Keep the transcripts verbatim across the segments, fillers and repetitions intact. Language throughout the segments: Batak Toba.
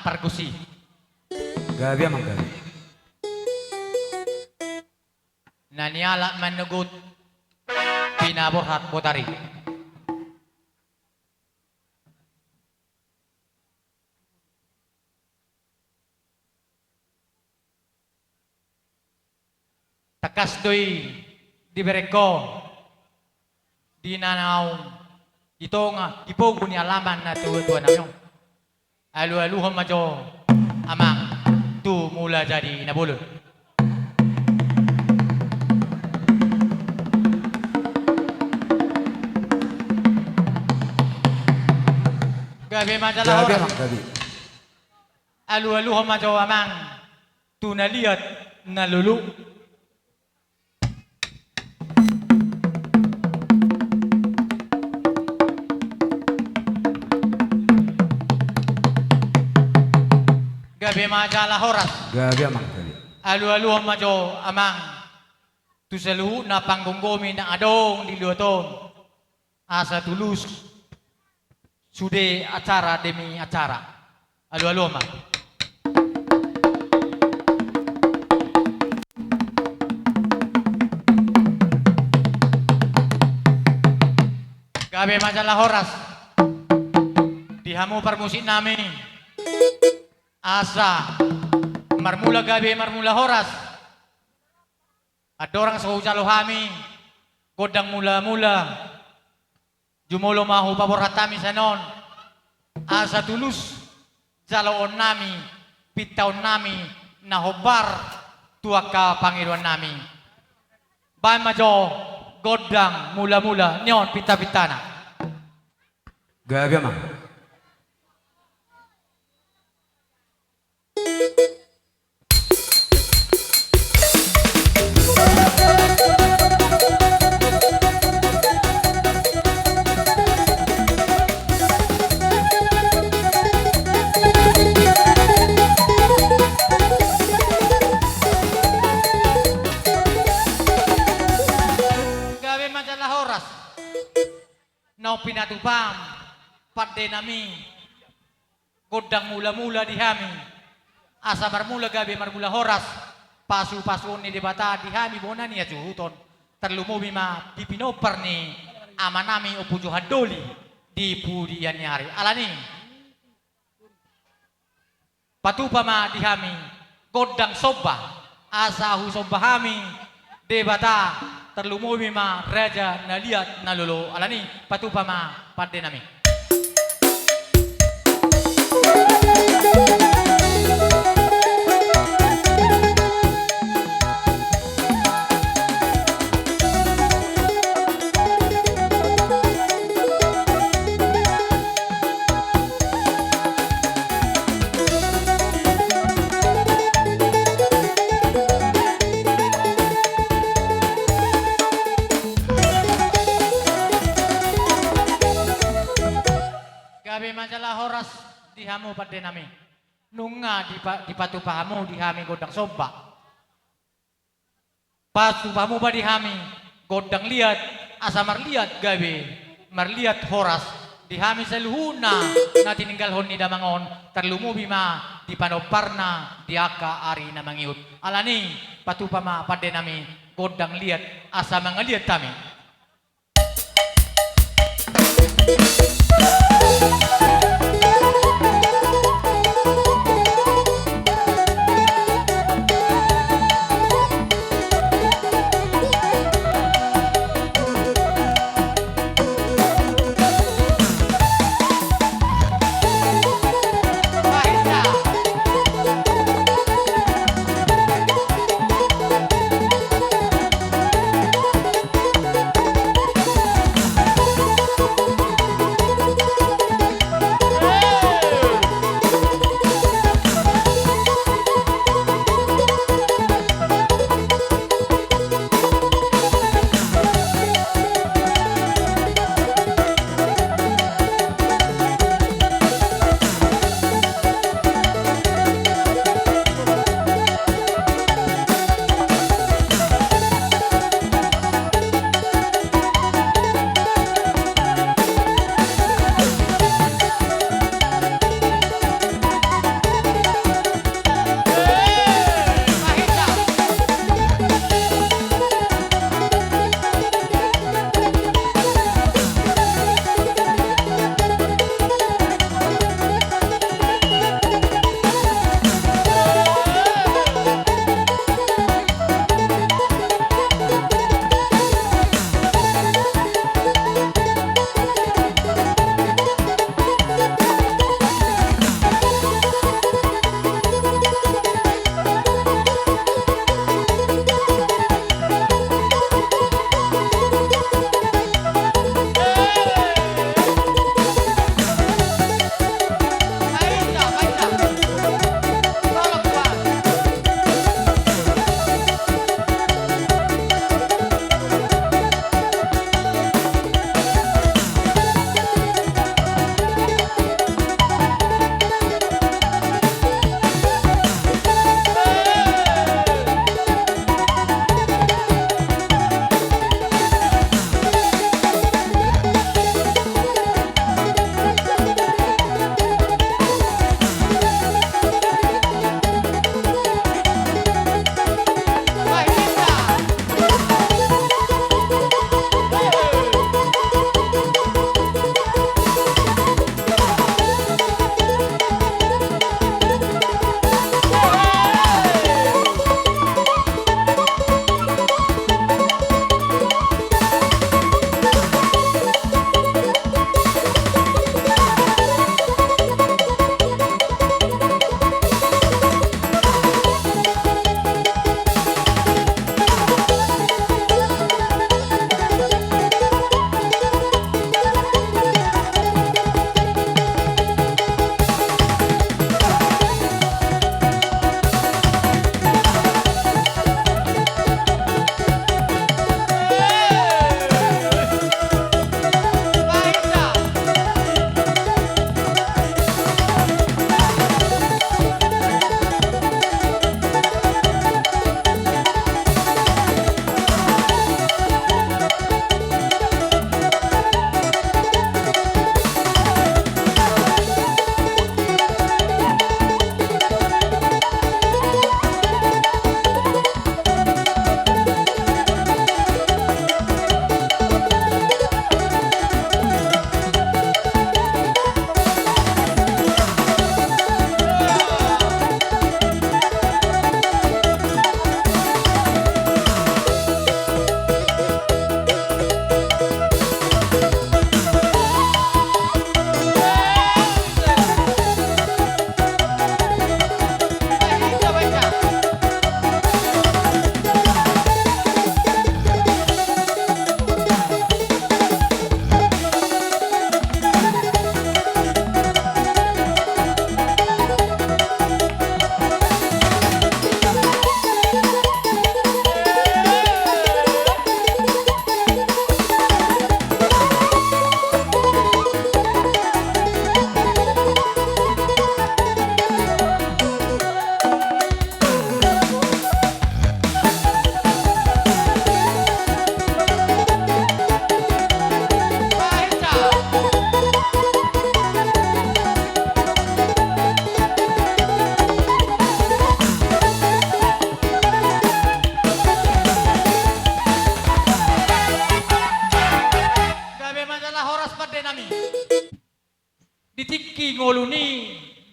pargusi. Gabe amang, gabe. Na nialap manogot pinaborhat botari. Tangkas do i dibereng ho di na naung di tonga, di pogu ni alaman na tuatua nami on. Alualuhon ma jo amang tu Mula Jadi Na Bolon. Gabe ma jala horas. Gabe amang, gabe. Alualuhon ma jo amang tu na liat na lolo. Gabe ma jala horas. Gabe amang, gabe. Alualuhon ma jo amang tu saluhutna panggomgomi na adong di luat on. Asa tulus sude acara demi acara. Alualuhon ma. Gabe ma jala horas di hamu parmusik nami. Asa marmula gabe marmula horas. Andorang so hujalo hami gondang mulamula, jumolo ma hupaborhat hami sian on, asa tulus jaloon nami, pintaon nami na hombar tu angka pangidoan nami. Baen ma jo gondang mulamula ni on pintapintana. Gabe amang. Gabe ma jala horas. Naung pinatupam pande nami gondang mulamula di hami, asa marmula gabe marmula horas, pasupasuon ni Debata di hami bona ni hasuhuton, tarlumobi ma di pinompar ni ama nami Ompu Johan Doli di pudian ni ari. Alani patupa ma di hami gondang somba, asa husomba hami Debata, tarlumobi ma raja na liat na lolo. Alani patupa ma pande nami. Gabe ma jala horas di hamu pande nami. Nunga dipa-, dipatupa hamu di hami gondang somba. Patupa hamu ma di hami gondang liat, asa marliat gabe marliat horas di hami saluhutna na tininggalhon ni damang on, tarlumobi ma di panomparna di angka ari na mangihut. Alani patupa ma pande nami gondang liat asa mangaliat hami.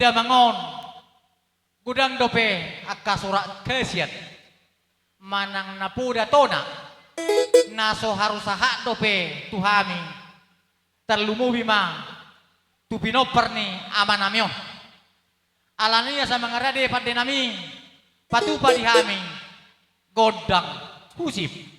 Damang on, godang dope angka surat khasiat manang napoda tona na so harusahat dope tu hami, tarlumobi ma tu pinompar ni amanami on. Alani asa mangarade pandenami, patupa di hami gondang husip.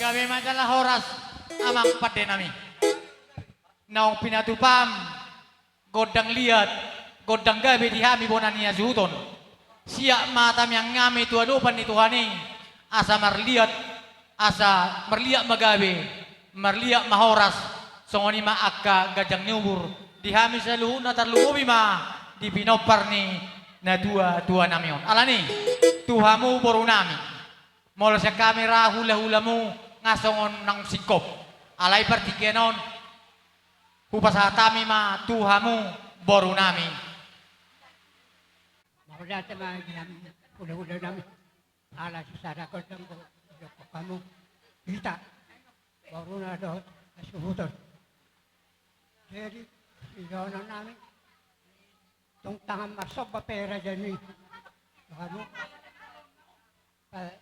Gabe ma jala horas, amang pandenami. Naung pinatupam gondang liat, gondang gabe di hami bona ni hasuhuton. Siap ma tamiang hami tu adopan ni Tuhan i, asa marliat, asa marliat ma gabe, marliat ma horas, songon i ma angka ganjang ni umur di hami saluhutna, tarlumobi ma di pinompar ni natuatuanami on. Alani, tu hamu borunami, molo sian hami ra hulahulamu, nga songon naung singkop. Alai partingkian on, hupasahat hami ma tu hamu borunami. Mauliate ma di hami hulahulanami. Ala sisada gondang do didok hamu, hita boruna dohot hasuhuton. Jadi, sidohononnami, tung tangan marsomba pe raja ni, hamu, pa-,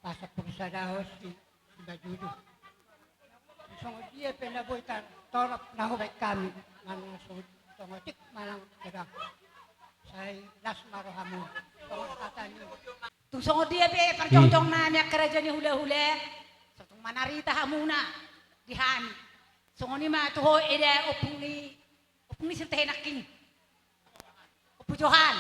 pasampulu sada on si, si Bajudu. Songon dia pe na boi tartorop na hubaen hami, manang songon, songon dik manang sedang. Sai las ma rohamu. Songon hata ni. Tung songon dia pe parjongjong nami angka raja ni hulahula, so tung manarita hamuna di hami. Songon i ma tu ho eda ompung ni, ompung ni sirte nangkin. Ompu Johan.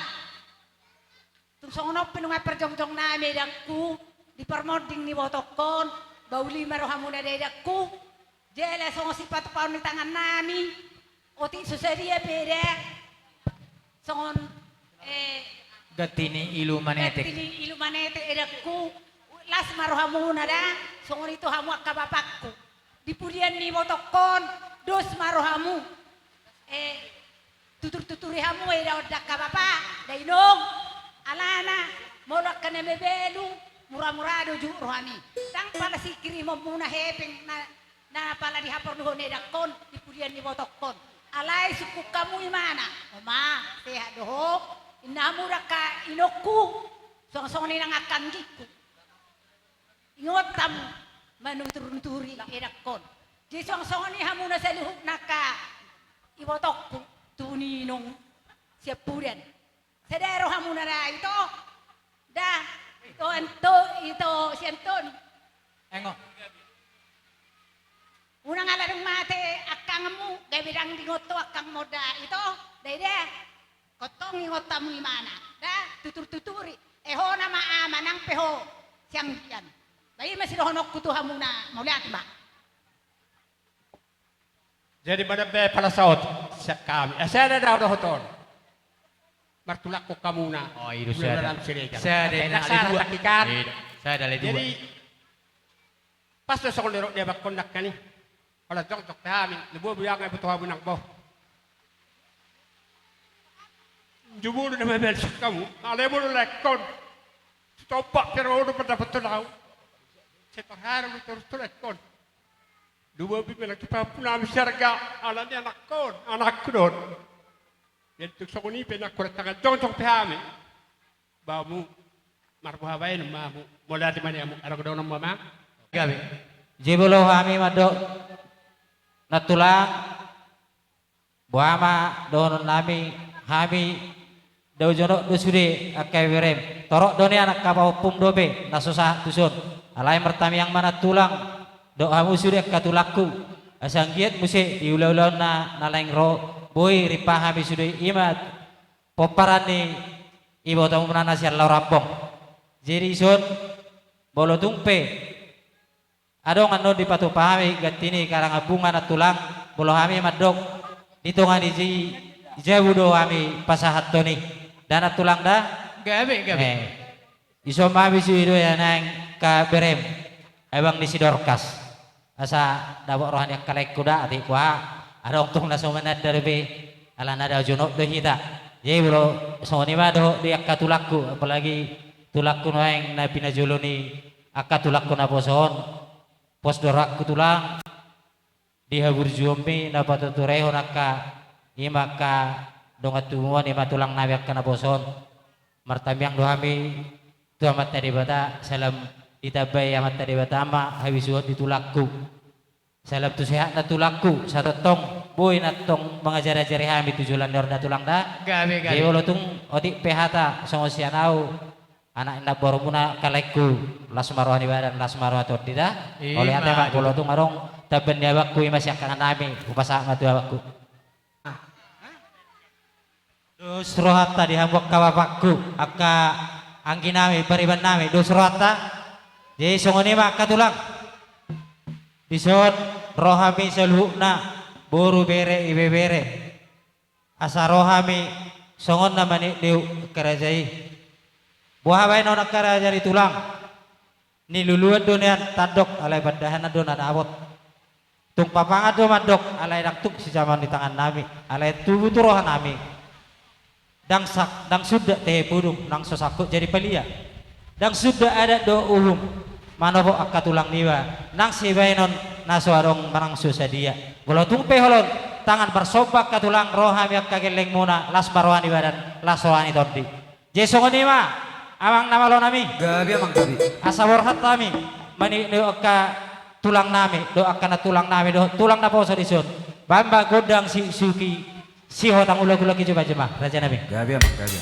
Tung songon on pe nunga parjongjong nami edangku, di parmonding ni botongkon, bauli ma rohamuna da edangku, jala songon sipatupaon ni tangan nami, otik so sadia pe da, songon Eh, Gantini Ilu Manetek. Gantini Ilu Manetek, edangku, las ma rohamuna da, songon i tu hamu angka bapakku. Di pudian ni ibotongkon, dos ma rohamu. Eh, tutur-tuturi hamu, eh, da on da angka bapa, da inong, alana, molo angka na mabalu, mura-mura do jut rohami. Ndang pala singkirimonmuna hepeng na, na pala dihaporluhon edangkon, di pudian ni ibotongkon. Alai sungkun hamu imana, oma, sehat do ho, inna hamu da angka inongku, songon-songon i nang angka anggingku. Ingot hamu manutur-nuturi edangkon. Jadi songon-songon i hamuna saluhutna angka ibotongku, tubu ni inong Siampudan. Sada rohamuna da, ito. Da, ito Anto, ito si Antoni. Engo. Unang ala dung mate angkangmu, gabe ndang diingot ho angkangmu da, ito. Da i da. Antong ingot hamu imana. Da, tutur-tuturi. Eh, ho nama ama nang pe ho sianggian. Ba i ma sidohononku tu hamuna, mauliate ma. Jadi badan be pala saut sian hami. Eh, sada da dohot on. Martulangkon hamuna. Oh, i do sada. Sada na ale dua. Sada ale dua. Jadi, pas do songon didok ni abangkon nangkin i. Ala jongjong pe hami, na boi be anggo iboto hamu nang bo. Jumolo na mabalu sian hamu, alai molo laengkon. Tutu opat pe ro do pandapothon ahu. Sai parhara do torus tu laengkon. Dua be manang tu pahompu nami si Arga, ala ni anakkon, anakku do on. Jadi tung songon i pe nang hurang tangan jongjong pe hami. Ba hamu marboha baenon ma hamu, mauliate ma di hamu, adong dohonon ma ma. Gabe. Jadi molo hami mandok nantulang, boha ma dohonon nami, hami dao jonok do sude angka iberem. Torop do nian angka pahompum dope na so sahat tuson. Alai martamiang ma nantulang, dok hamu sude angka tulangku. Asa anggiat muse di ulaulaonna na laeng ro, boi rimpang hami sude i ma pomparan ni ibotomuna na sian Laurambong. Jadi dison, molo tung pe adong annon dipatupa hami ganti ni karangan bunga nantulang, molo hami mandok di tonga ni jabu do hami pasahathon i. Da nantulang da? Gabe, gabe. Eh. Dison ma hami sude do ia nang angka berem, abang ni si Dorkas. Asa dapot roha ni angka laengku da, atik boha. Adong tung na so mananda dope, alana dao jonok do hita. Jadi molo songon i ma dohot di angka tulangku, apalagi tulangku nuaeng na pinajolo ni angka tulangku naposo on. Pos do rohangku tulang, di haburjuonmi na paturehon angka, i ma angka dongan tubumuna, i ma tulang nami angka naposo on. Martamiang do hami tu Amanta Debata, salam ditambai Amanta Debata ma habisuhon di tulangku. Salam tu sehatna tulangku, sai tongtong boi na tong mangajar-ajari hami tu joloan ni horta tulang da. Gabe, gabe. Jadi molo tung otik pe hata songon sian ahu, anak ni namborumuna angka laengku, las ma roha ni badan, las ma roha ni tondi da. Mauliate ma. Molo tung adong tamban ni abangku, i ma siangkangan nami, hupasahat ma tu abangku. Dos rohanta di hamu angka bapakku, angka anggi nami, pariban nami, dos rohanta. Jadi songon i ma angka tulang. Dison ro hami saluhutna, boru, bere, ibebere. Asa ro hami songon na manitniuk angka raja i. Boha baenon angka raja ni tulang? Niluluan do nian tandok, alai pandahanan do na dapot. Tung papangan do mandok, alai ndang tuk sijamaon ni tangan nami, alai tubu tu roha nami. Ndang sak-, ndang sundat tehe pudung, nang so sangkut jadi palia. Ndang sundat adat dohot uhum, manopot angka tulang niba, nang sibaenon na so adong manang so sadia. Molo tung pe holon tangan marsomba angka tulang, ro hami angka gellengmuna, las ma roha ni badan, las roha ni tondi. Jadi songon i ma, amang na malo nami. Gabe, amang, gabe. Asa borhat hami manitniuk angka tulang nami, dohot angka nantulang nami, dohot tulang naposo dison. Baen ma gondang siuksuki, sihotang ulak-ulak i, jumajuma, raja nami. Gabe, amang, gabe.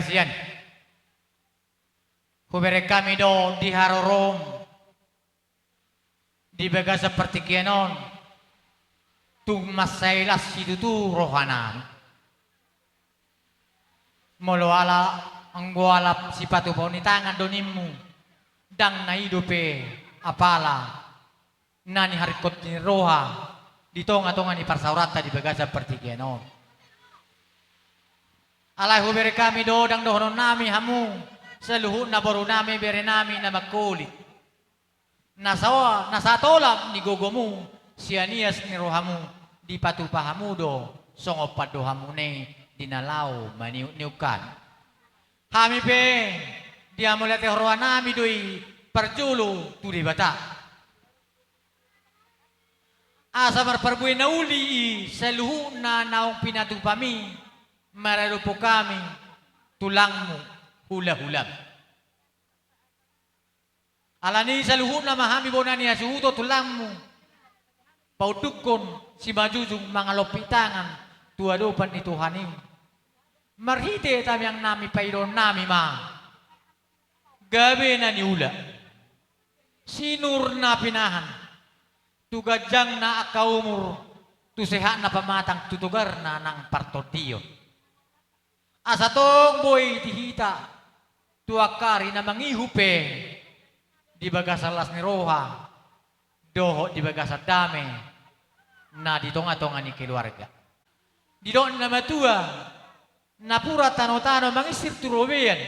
Sian. Hubereng hami do di harorom di bagasan partingkian on, tung mansai las situtu rohanami. Molo ala, anggo ala sipatupaon ni tangan do ninmu, ndang na i dope apala na niharingkot ni roha di tongatonga ni parsaoranta di bagasan partingkian on. Alai hubereng hami do dang dohononnami hamu, saluhutna borunami berenami na mangholit. Na sa-, na satolap ni gogomu, sian ias ni rohamu, dipatupa hamu do songon pandohanmuna i di na laho maniukniuk hami. Hami pe, dihamauliatehon rohanami do i parjolo tu Debata. Asa marparbue na uli i saluhutna naung pinatupami maradophon hami tulangmu, hulahulam. Alani i saluhutna ma hami bona ni hasuhuton tulangmu, paundukkon simanjujung mangalompit tangan tu adopan ni Tuhan i. Marhite tangiangnami paidaonnami ma gabe na niula, sinur na pinahan, tu ganjangna angka umur, tu sehatna pamatang, tu togarna nang partondion. Asa tong boi di hita tu angka ari na mangihut pe di bagasan las ni roha dohot di bagasan dame na di tongatonga ni keluarga. Didok na matua, napuran tanotano mangisir tu robean.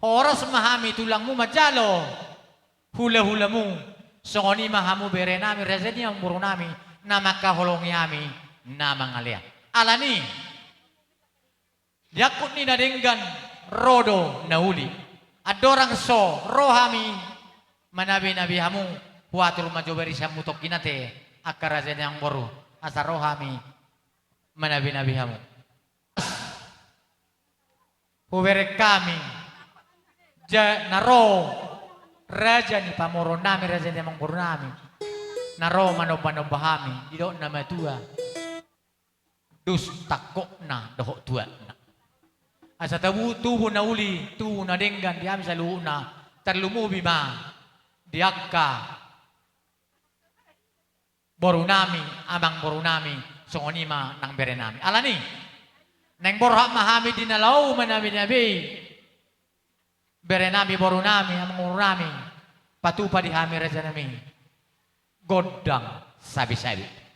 Horas ma hami tulangmu manjalo hulahulamu, songon i ma hamu berenami, raja ni amangborunami, na mangkaholongi hami na mangalean. Alani i, di angkup ni na denggan ro do na uli. Andorang so ro hami manabenabe hamu, huatur ma jo barisanmu tongkin ate, angka raja ni amangboru, asa ro hami manabenabe hamu. Hubereng hami ja-, na ro raja ni pamoruonnami, raja ni amangborunami, na ro manombanomba hami, didok na matua, dos tangkokna dohot tuatna. Asa tabu-, tubu na uli, tubu na denggan di hami saluhutna, tarlumobi ma di angka borunami, amangborunami, songon i ma nang berenami. Alani i, naeng borhat ma hami di na laho manabenabei berenami, borunami, amangborunami, patupa di hami rajanami gondang sabisabi.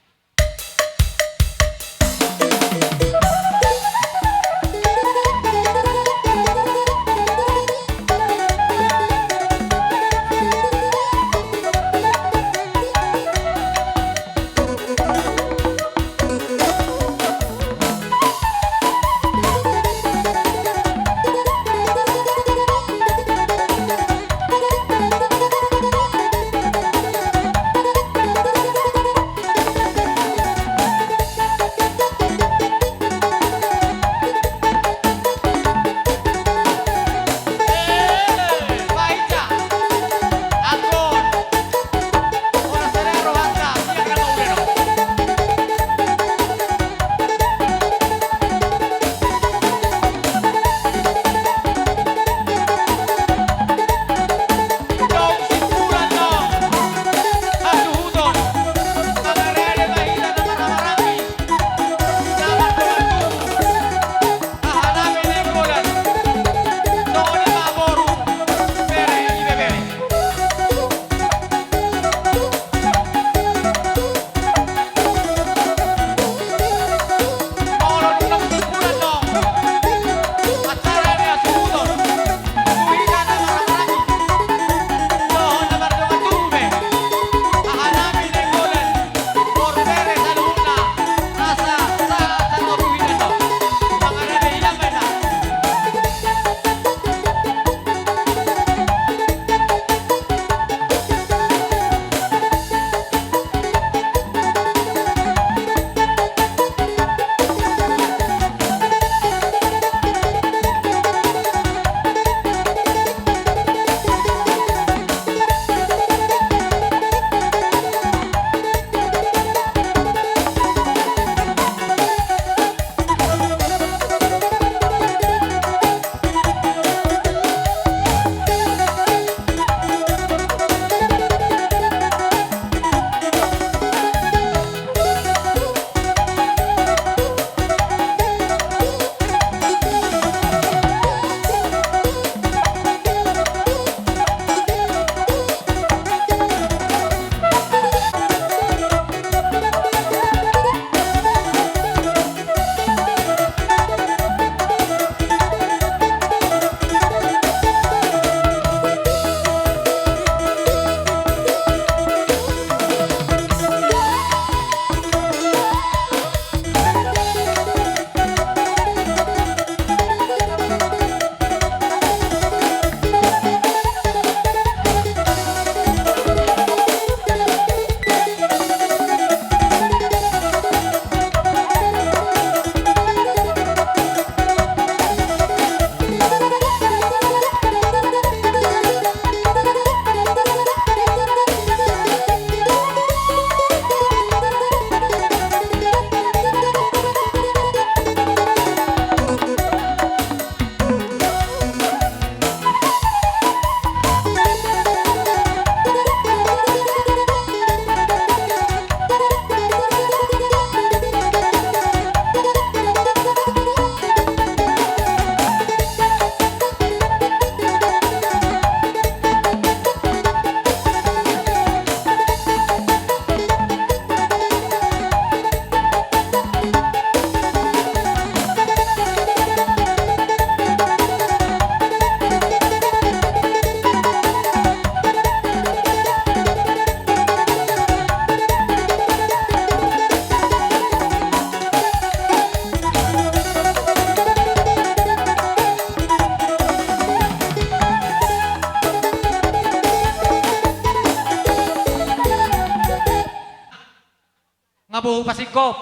Abu pasingkop.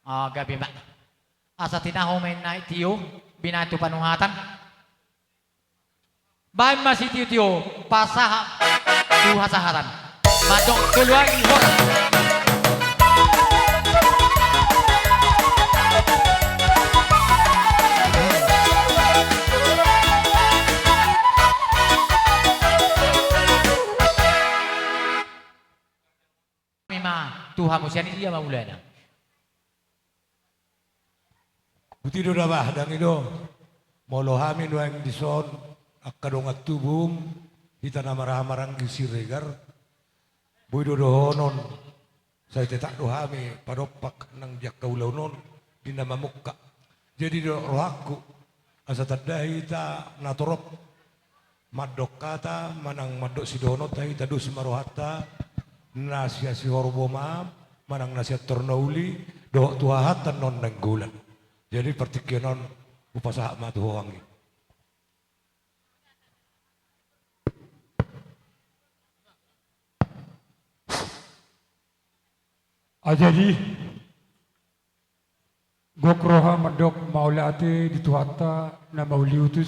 Ah, gabe ma. Asa tinahu ma i na i tio, binahen tu panuhatan. Baen ma sitiotio pasahat tu hasahatan. Mandok tolu ai horas. Hami ma tu hamu, sian dia ma mulana? Buti do da bah, dang i do. Molo hami nuaeng dison angka dongan tubum, hita na marhahamaranggi Siregar, boi do dohonon, sai tetap do hami padompak nang di angka ulaon on di na mamungka. Jadi do rohangku, asa tanda hita na torop mandok hata, manang mandok sidohononta, hita dos ma rohanta, na sian Sihorbo ma, manang na sian Tornauli, dohot tu hahanta non Nainggolan. Jadi partingkian on hupasahat ma tu ho anggi. Ah, jadi, gok roha mandok mauliate di Tuhanta na mauliutus,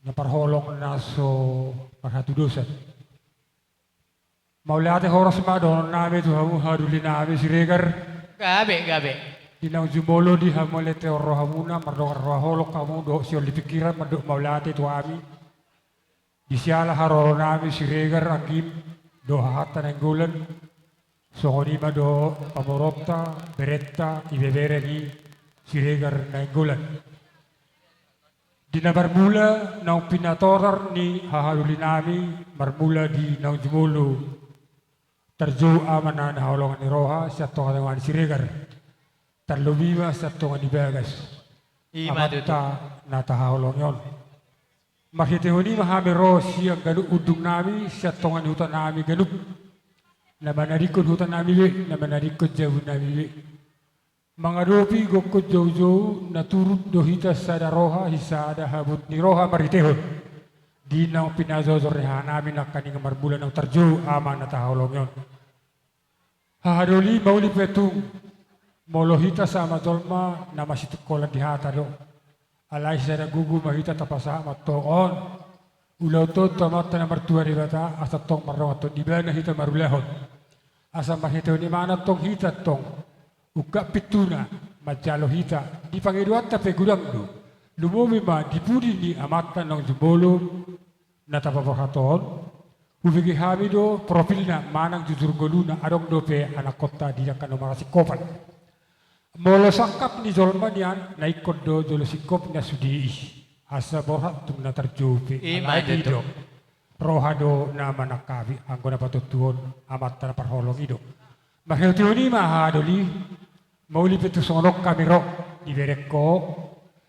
na parholong na so parhatudosan. Mauliate horas ma dohonon nami tu hamu hahadoli nami Siregar. Gabe, gabe. Di naung jumolo di hamauliateon rohamuna, mardongan roha holong hamu dohot sihol di pingkiran mandok mauliate tu hami. Di siala haroro nami Siregar anggim dohot hahanta Nainggolan. Songon i ma dohot pamoruonta, berenta, ibebere ni Siregar Nainggolan. Di na marmula naung pinatorar ni hahadoli nami, marmula di naung jumolo tarjou ama na hinaholongan ni roha sian tongatonga ni Siregar. Tarlobi ma sian tonga ni bagas. I ma tutu. Amanta na tahaholongi on. Marhitehon i ma hami ro sian ganup undung nami, sian tonga ni huta nami ganup. Na manadingkon huta nami be, na manadingkon jabu nami be. Mangadopi gokhon joujou, na turut do hita sada roha, sisada habot ni roha marhitehon di naung pinajojor ni haha nami nangkaningan marmula naung tarjou ama na tahaholongi on. Hahadoli, mauli pe tung, molo hita sama jolma na masitungkolan di hata do. Alai sada gogo ma hita tapasahat ma tong on ulaonta tu Amanta na martua Debata, asa tong mardongan tu ibana hita marulahon. Asa marhitehon ibana tong hita tong ungkap pintuna manjalo hita, di pangidoanta pe godang do. Lumobi ma di pudi ni amanta naung jumolo na tapaborhat on, hubege hami do profilna manang jujur ngoluna, adong dope anakkonta di angka na marasingkopan. Molo sangkap ni jolma nian na ingkon do jolo singkop na sude i, asa borhat tung na tarjou pe. I ma tutu. Alai do roha do na manangkapi anggo na patontuhon amanta na parholong i do. Marhitehon i ma hahadoli, mauli pe tung songon on hami ro, dibereng ho.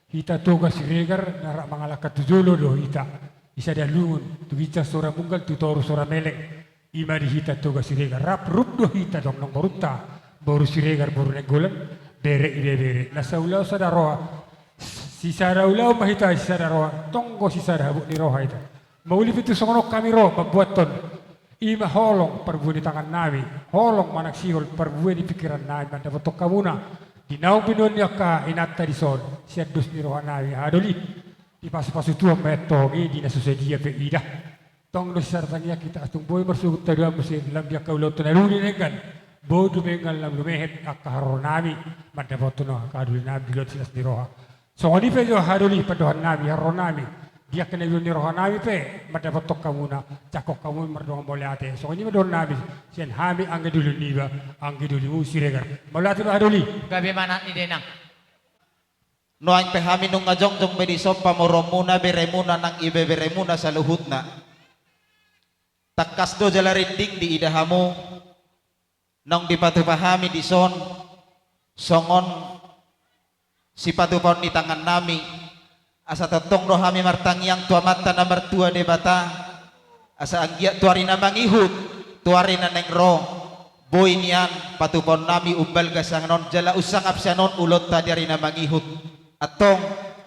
Hita Toga Siregar na rap mangalangka tu jolo do hita. Di sada lungun tu ginjang sora munggal, tu toru sora meleng. I ma di hita Toga Siregar, rap rup do hita tong nang borunta, boru Siregar boru Nainggolan, bere ibebere. Na saulaon sada roha, sisada ulaon ma hita sisada roha, tonggo sisada habot ni roha hita. Mauli pe tung songon on hami ro mambuathon. I ma holong parbue ni tangan nami, holong manang sihol parbue ni pingkiran nami mandapothon hamuna di naung binoan ni angka inanta dison, sian dos ni roha nami hahadoli. Dipasupasu Tuhan ma antong i di na so sadia pe ida. Tong do sisada tangiang hita, asa tung boi marsogot haduan muse lam di angka ulaonta na dulu denggan. Boi dumenggan lam lumehet angka haroro nami mandapothon angka hahadoli nami di luat silas ni roha. Songon i pe jo hahadoli pandohan nami, haroro nami di angka na binoan ni roha nami pe mandapothon hamuna, jangkon hamu mardongan mauliate. Songon i ma dohonon nami sian hami anggi doli niba, anggi dolimu Siregar. Mauliate ma hahadoli. Gabe ma anak ni dainang. Nuaeng pe hami nunga jongjong be dison pamoruonmuna, beremuna nang ibeberemuna saluhutna. Tangkas do jala rinding diida hamu naung dipatupa hami dison songon sipatupaon ni tangan nami. Asa tongtong do hami martangiang tu Amanta na martua Debata, asa anggiat tu ari na mangihut, tu ari na naeng ro, boi nian patupaon nami umbalga sian on jala umsangap sian on ulaonta di ari na mangihut. Antong,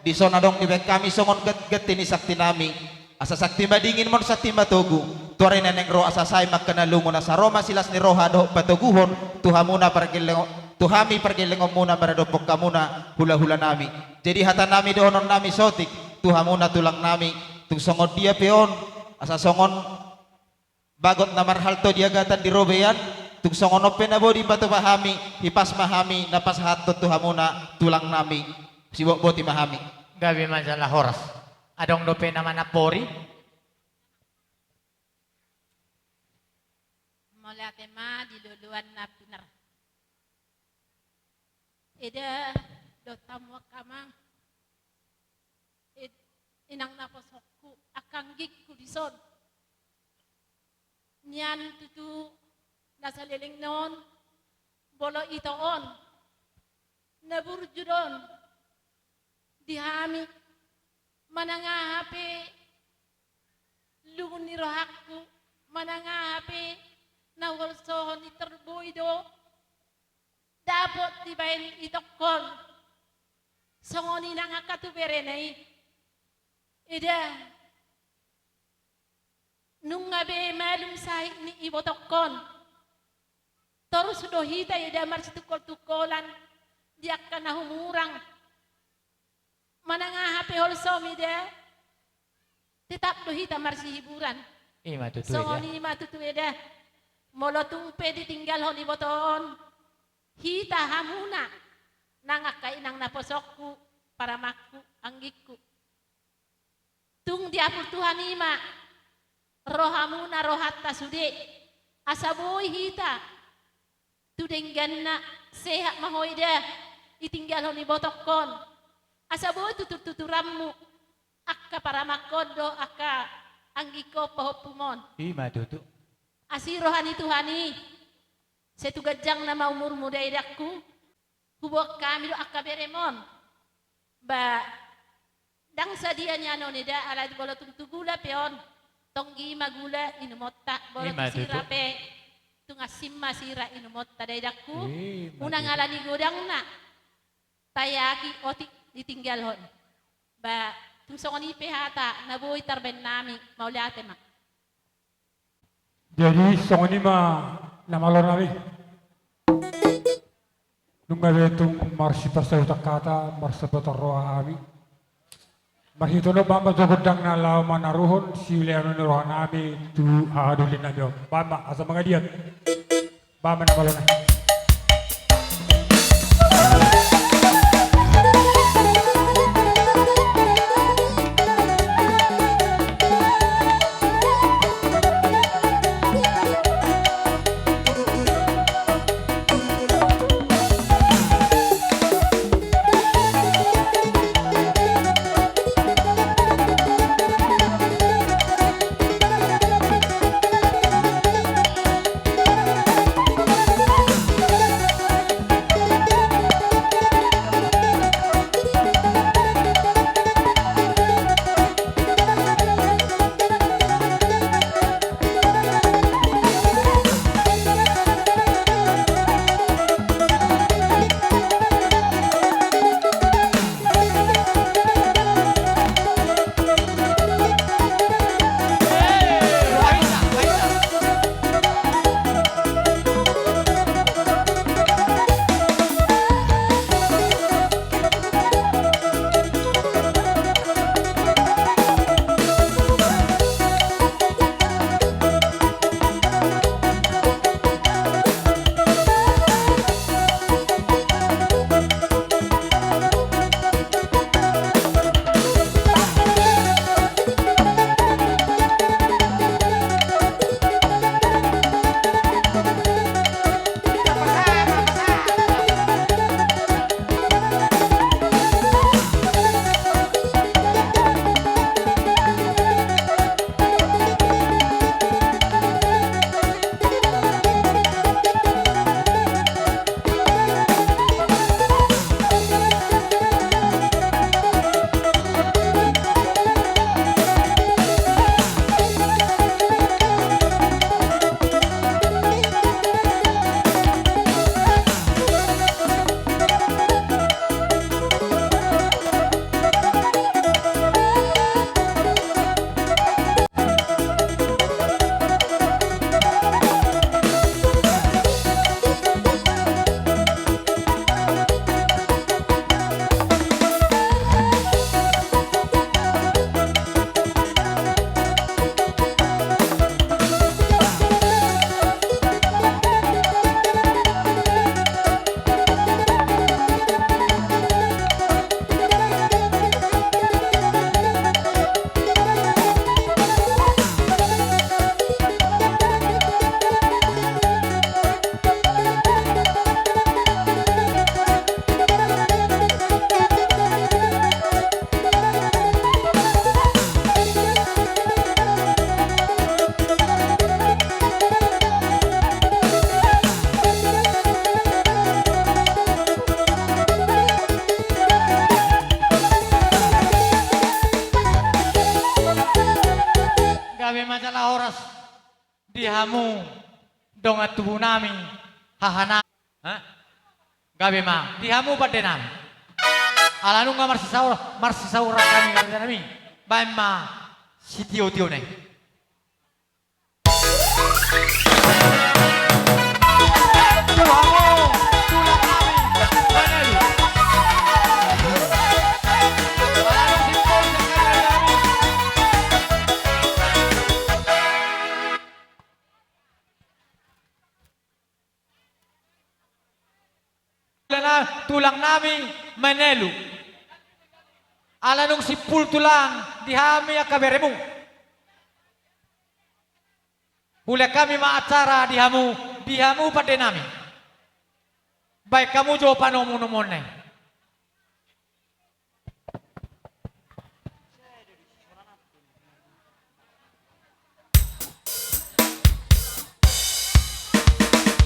dison adong dibaen hami songon gat-, ganti ni sakti nami. Asa sakti madingin ma on, sakti matogu. Tuari na naeng ro asa sae ma angka na lungun, asa ro ma silas ni roha dohot patoguhon tu hamuna pargellengo-, tu hami pargellengonmuna maradophon hamuna hulahulanami. Jadi hatanami dohononnami saotik tu hamuna tulangnami, tung songon dia pe on, asa songon bagot na marhalto di agatan di robean, tung songon on pe na boi dipatupa hami, hipas ma hami na pasahathon tu hamuna tulangnami. Sibotboti ma hami. Gabe ma jala horas. Adong dope na manampori? Mauliate ma di loloan na pinar. Eda, dohot hamu angka amang, ed-, inang naposongku, angka anggingku dison. Nian tutu na saleleng ni on, molo ito on, na burju do on di hami, manang aha pe lungun ni rohangku, manang aha pe na huholsohon i, tar boi do dapot dibaen itongkon. Songon i nang angka tu berena i. Eda, nunga be malum sahit ni ibotongkon. Torus do hita eda marsitungkoltungkolan di angka na humurang. Manang aha pe holsom eda, tetap do hita marsihiburan. I ma tutu eda. Songon i ma tutu eda. Molo tung pe ditinggalhon iboto on hita hamuna, nang angka inang naposongku, paramangku, anggingku, tung diapul Tuhan i ma rohamuna, rohanta sude, asa boi hita tu dengganna. Sehat ma ho eda, ditinggalhon ibotongkon, asa boi tuturtuturanmu angka paramangkon dohot angka anggingkon pahompum on. I ma tutu. Asi roha ni Tuhan i, sai tu ganjangna ma umurmu da edangku. Huboan hami do angka berem on. Ba, ndang sadia nian on eda, alai molo tung tu gula pe on, tonggi ma gula inumonta, molo tung sira pe, tung asing ma sira inumonta da edangku. Unang ala ni godangna taeaki otik ditinggalhon. Ba, tung songon i pe hata na boi tarbaen nami, mauliate ma. Jadi songon i ma na malo nami. Nunga be tung marsipasahutan hata, marsapotan roha hami. Marhite on baen ma tu gondang na laho manaruhon siulean ni roha nami tu hahadolinami on. Baen ma asa mangaliat. Baen ma na malo nami. Gabe ma jala horas di hamu dongan tubu nami, haha nami. Hah? Gabe ma di hamu pande nami. Ala nunga marsisaur-, marsisaur hami pande nami. Baen ma sitio-tio na i. Tulang nami Menelu. Ala nunga simpul tulang di hami angka beremu. Hulehon hami ma acara di hamu, di hamu pande nami. Baen hamu jo panomu-nomuon na i.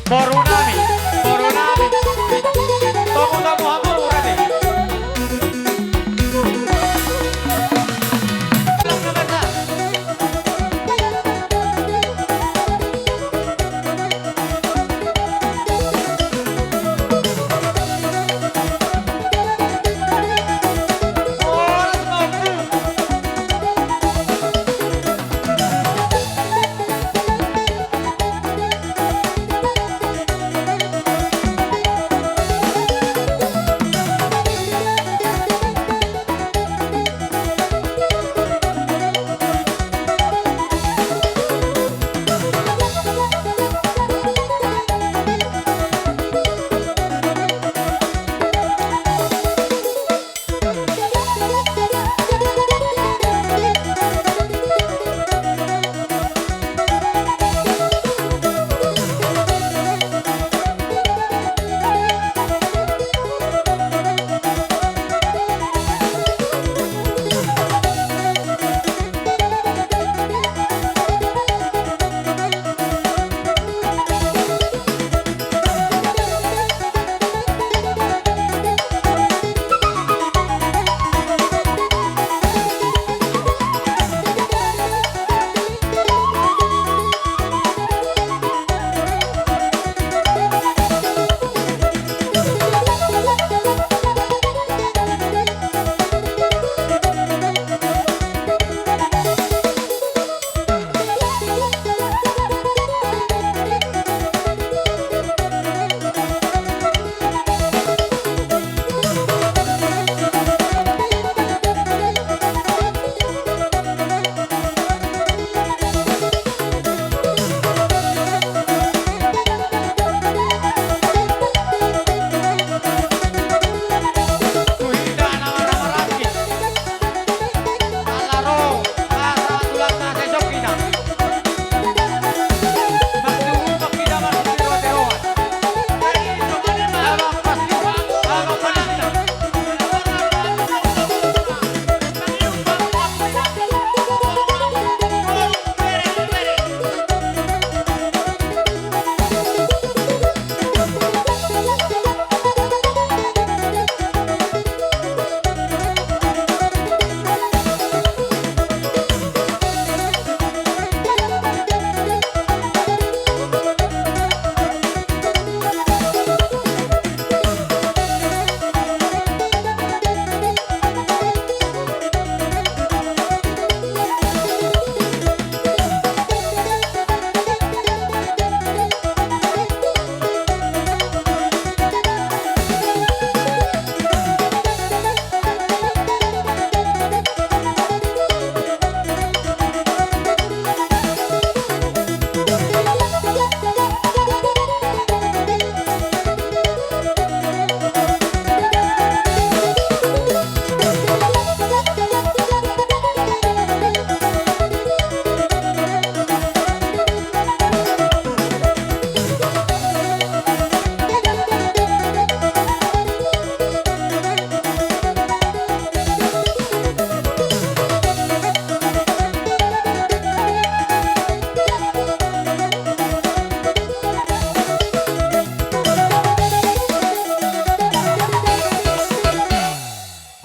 Boru nami, boru nami. Tomu, tomu, hamu, hamu, hamu.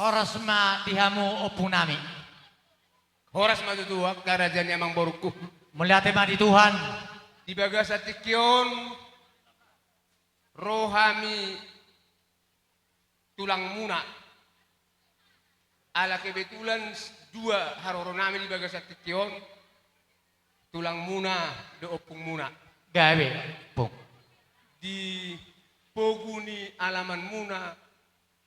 Horas ma di hamu ompu nami. Horas ma tutu, angka raja ni amangborungku. Mauliate ma di Tuhan. Di bagasan tingki on, ro hami tulangmuna. Ala kebetulan dua haroronami di bagasan tingki on, tulangmuna dohot ompungmuna. Gabe, Ompung. Di pogu ni alamanmuna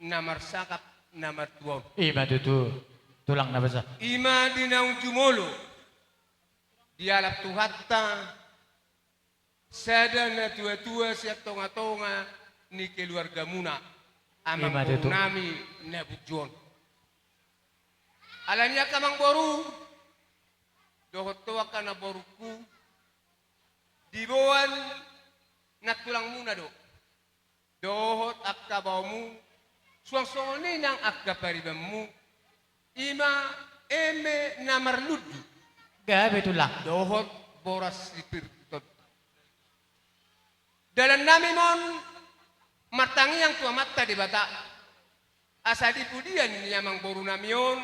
na marsangkap na martua on. I ma tutu, tulang na basa. I ma di naung jumolo, dialap Tuhanta, sada natuatua sian tongatonga ni keluargamuna, amangborunami na burju on. Alani i angka amangboru, dohot ho angka namborungku, diboan nantulangmuna do. Dohot angka baomu, suang songon i nang angka paribanmu, i ma eme na marlundu. Gabe tulang. Dohot boras sipir tondi. Dalannami ma on martangiang tu Amanta Debata, asa di pudian ni amangborunami on,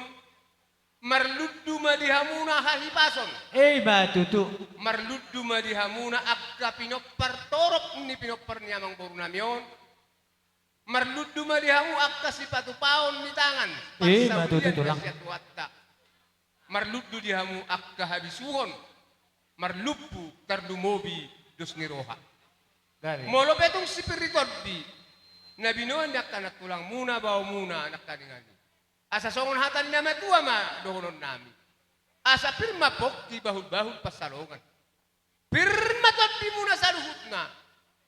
marlundu ma di hamuna hahipason. I ma tutu. Marlundu ma di hamuna angka pinompar torop ni pinompar ni amangborunami on. Marlundu ma di hamu angka sipatupaon ni tangan. I ma tutu, parsaulian tulang. Sian Tuhanta. Marlundu di hamu angka habisuhon. Marlumbu tarlumobi dos ni roha. Gabe. Molo pe tung sipir ni tondi na binoan ni angka nantulangmuna, baomuna, nangkaningan i. Asa songon hata ni na matua ma dohononnami. Asa pir ma pongki, bahulbahul pansalongan. Pir ma tondimuna saluhutna.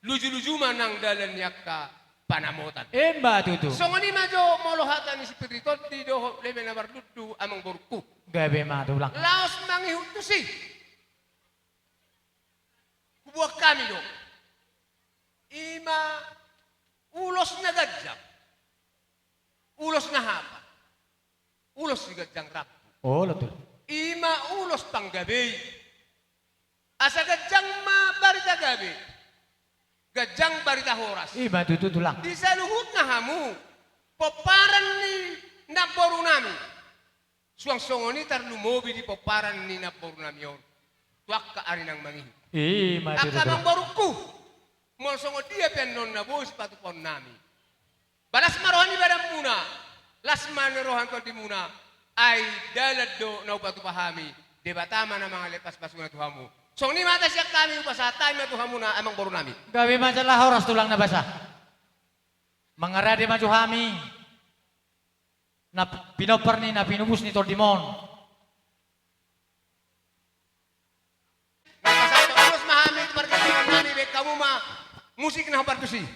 Lujuluju ma nang dalan ni angka panamotan. I ma tutu. Songon i ma jo molo hata ni sipir ni tondi dohot eme na marlundu, amangborungku. Gabe ma tulang. Laos mangihut tusi. Huboan hami do. I ma ulos na ganjang. Ulos na hapa? Ulos ni ganjang rambu. Olo tulang. I ma ulos panggabei. Asa ganjang ma barita gabe. Ganjang barita horas. I ma tutu tulang. Di saluhutna hamu pomparan ni namborunami. Suang songon i tarlumobi di pomparan ni namborunami on. Tu angka ari na mangihut. I ma tutu tulang. Angka amangborungku, molo songon dia pe annon na boi sipatupaonnami. Balas ma roha ni badanmuna, las ma ni roha ni tondimuna, ai dalan do na hupatupa hami, Debata ma na mangalean pasupasuna tu hamu. Songon i ma hata sian hami, hupasahat hami ma tu hamuna amangborunami. Gabe ma jala horas tulang na basa. Mangarade ma jo hami na pinompar ni na pinubus ni tondim on. Marpasahat ulos ma hami tu pargantiannami, baen hamu ma musik na hombar tusi.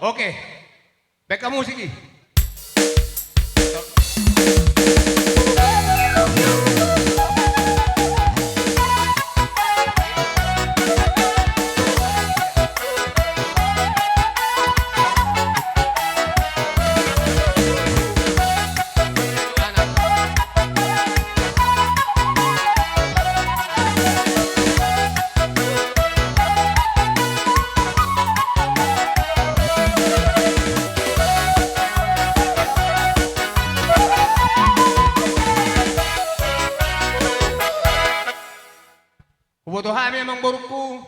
Oke. Baen hamu musik i. Huboto hami amangborungku,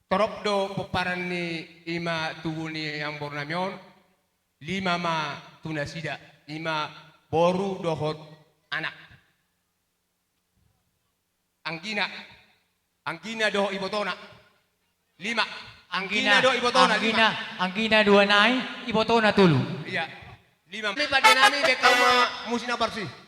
torop do pomparan ni i ma tubu ni amangborunami on, lima ma tu nasida, i ma boru dohot anak. Anggina, anggina dohot ibotona. Lima. Anggina, anggina dohot ibotona, lima. Anggina, anggina dua nai, ibotona tolu. Iya. Lima. Ni pande nami, baen hamu ma musik na parsi.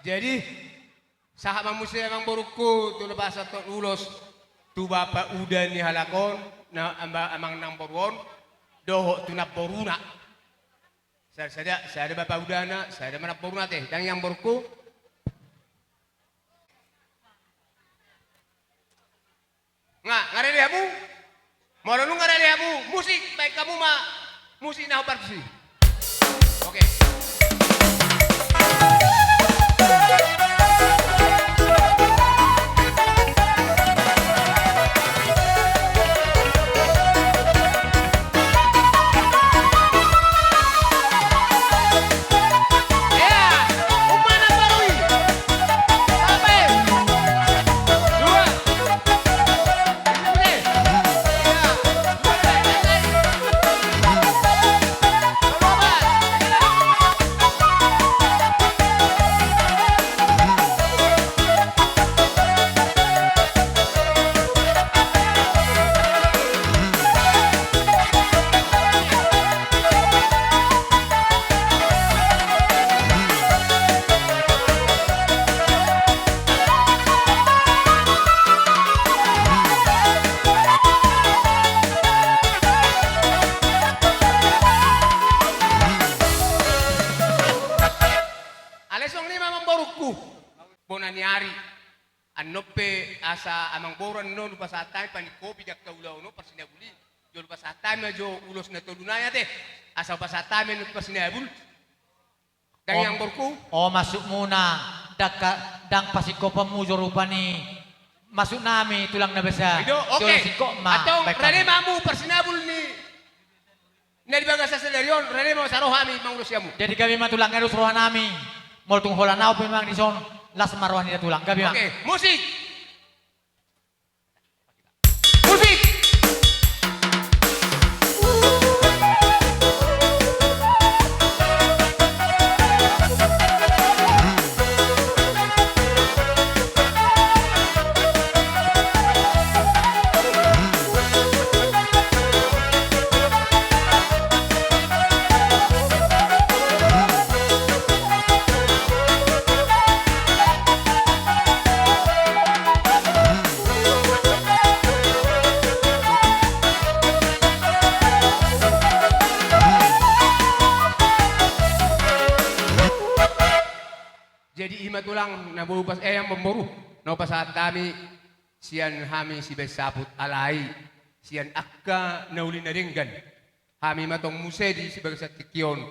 Jadi, sahat ma muse amangborungku tu na pasahathon ulos tu bapa uda ni halak on, na, amba-, amang namboru on, dohot tu namboruna. Sada, sada, sada bapa udana, sada ma namboruna ate, dang i amangborungku. Nga, nga rade hamu? Molo nunga rade hamu, musik, baen hamu ma musik na hombar tusi. Oke. Alai songon i ma amangborungku. Bona ni ari. Annon pe asa amangboru annon hupasahat hami, paning kopi di angka ulaon on parsinabul i. Jolo pasahat hami ma jo ulos na tolu nai ate. Asa hupasahat hami annon tu parsinabul. Dang i amangborungku. O, masukmuna, dang ka-, dang pasingkopanmu jo rupani masuknami tulang na basa. I do, oke. Jolo singkop ma. Antong, baen hamu. Rade ma hamu parsinabul ni na di bagasan sadari on, rade ma asa ro hami mangulosi hamu. Jadi gabe ma tulang, dos rohanami. Molo tung holan ahu pe manang dison, las ma roha ni da tulang. Gabe ma. Oke, musik. Musik. Jadi i ma tulang na boi hupas-, eh, amangboru, na hupasahat hami sian hami sibahen saput, alai sian angka na uli na denggan. Hami ma tong muse di bagasan tingki on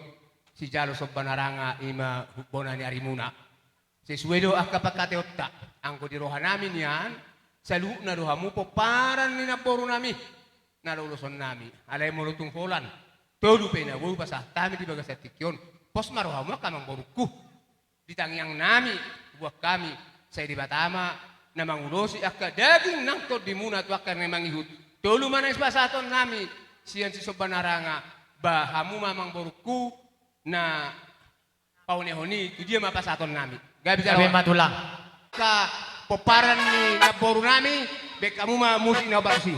sijalo somba na ranga, i ma bona ni arimuna. Sesuai do angka pangkataionta, anggo di rohanami nian, saluhutna do hamu pomparan ni namborunami na lolosonnami. Alai molo tung holan tolu pe na boi pasahat hami di bagasan tingki on, pos ma rohamu angka amangborungku. Di tangiangnami, buat hami, sai Debata ma na mangulosi angka daging nang tondimuna tu angka na mangihut. Tolu ma na sipasahatonnami sian Sisomba Naranga, ba hamu ma amangborungku na paonehon i, tu dia ma pasahatonnami. Gabe jala. Gabe ma tulang. Angka pomparan ni namborunami, baen hamu ma musik na bagus i.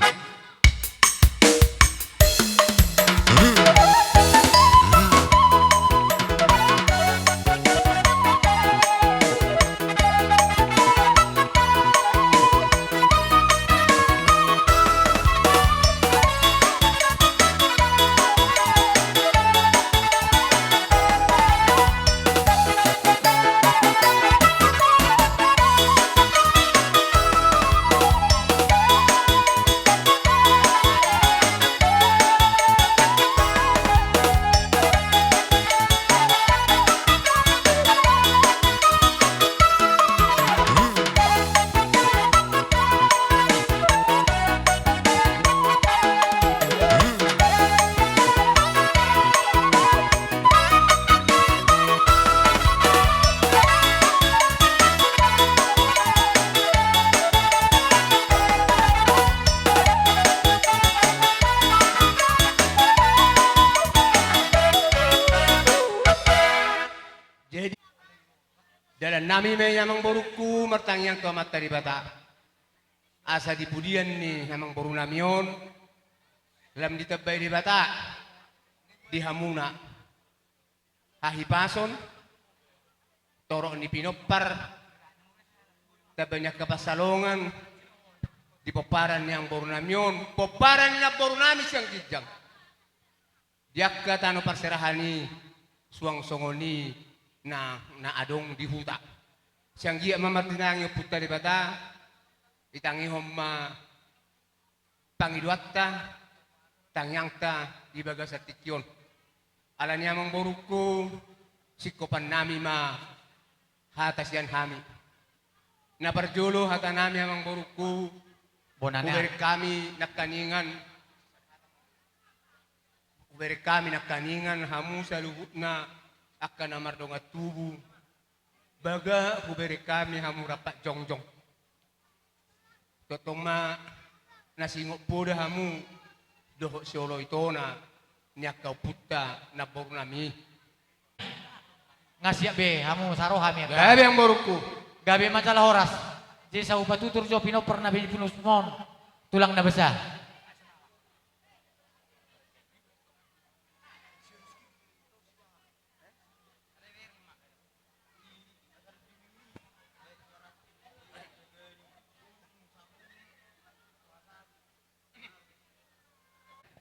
Jadi, dalannami ma i amangborungku martangiang tu Amanta Debata, asa di pudian ni amangborunami on lam ditambai Debata di hamuna hahipason, torop ni pinompar, tamba ni angka pansalongan di pomparan ni amangborunami on, pomparan ni namborunami sian ginjang. Di angka tano parserahan i, suang songon i na, na adong di huta. Sai anggiat ma martinangi Ompunta Debata, ditangihon ma pangidoanta, tangiangta di bagasan tingki on. Alani i amangborungku, singkopannami ma hata sian hami. Na parjolo hatanami amangborungku, bona na. Hubereng hami nangkaningan, hubereng hami nangkaningan hamu saluhutna angka na mardongan tubu, baga hubereng hami hamu rampak jongjong. Tongtong ma na singot poda hamu dohot sioloi tona ni angka ompunta namborunami. Nga siap be hamu saroha mi angka. Gabe amangborungku. Gabe ma jala horas. Jadi sai hupatutur jo pinompar na pinusmon, tulang na basa.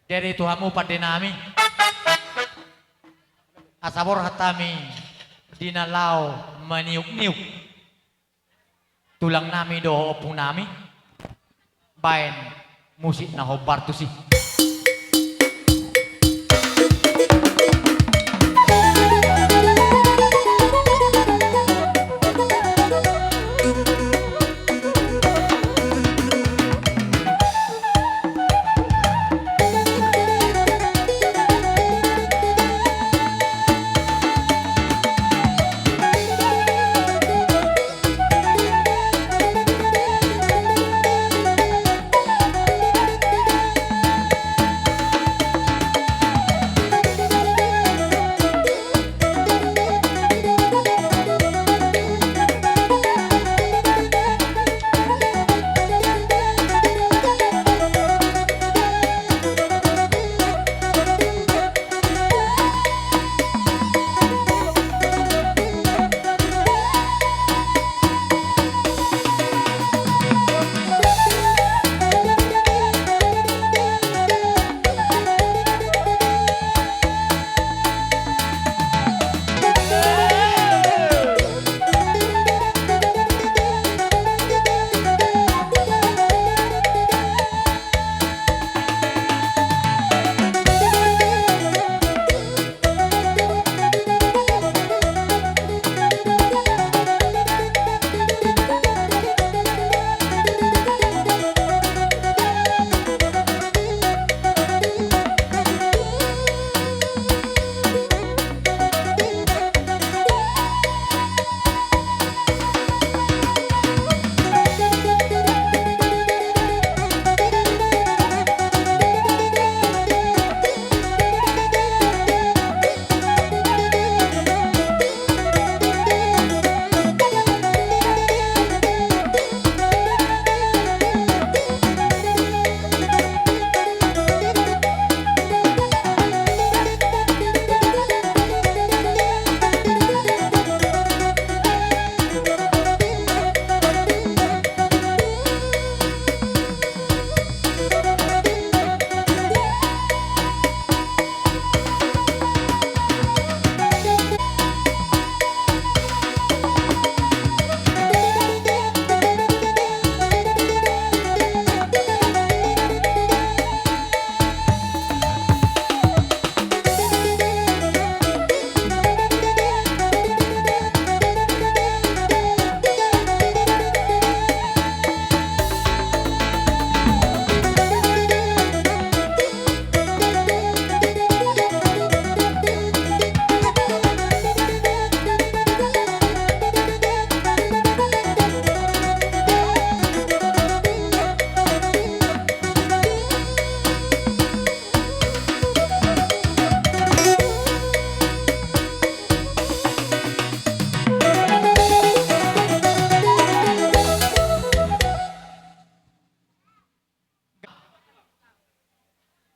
Jadi tu hamu pandenami, asa borhat hami di na laho maniukniuk tulangnami dohot ompunami, baen musik na hombar tusi.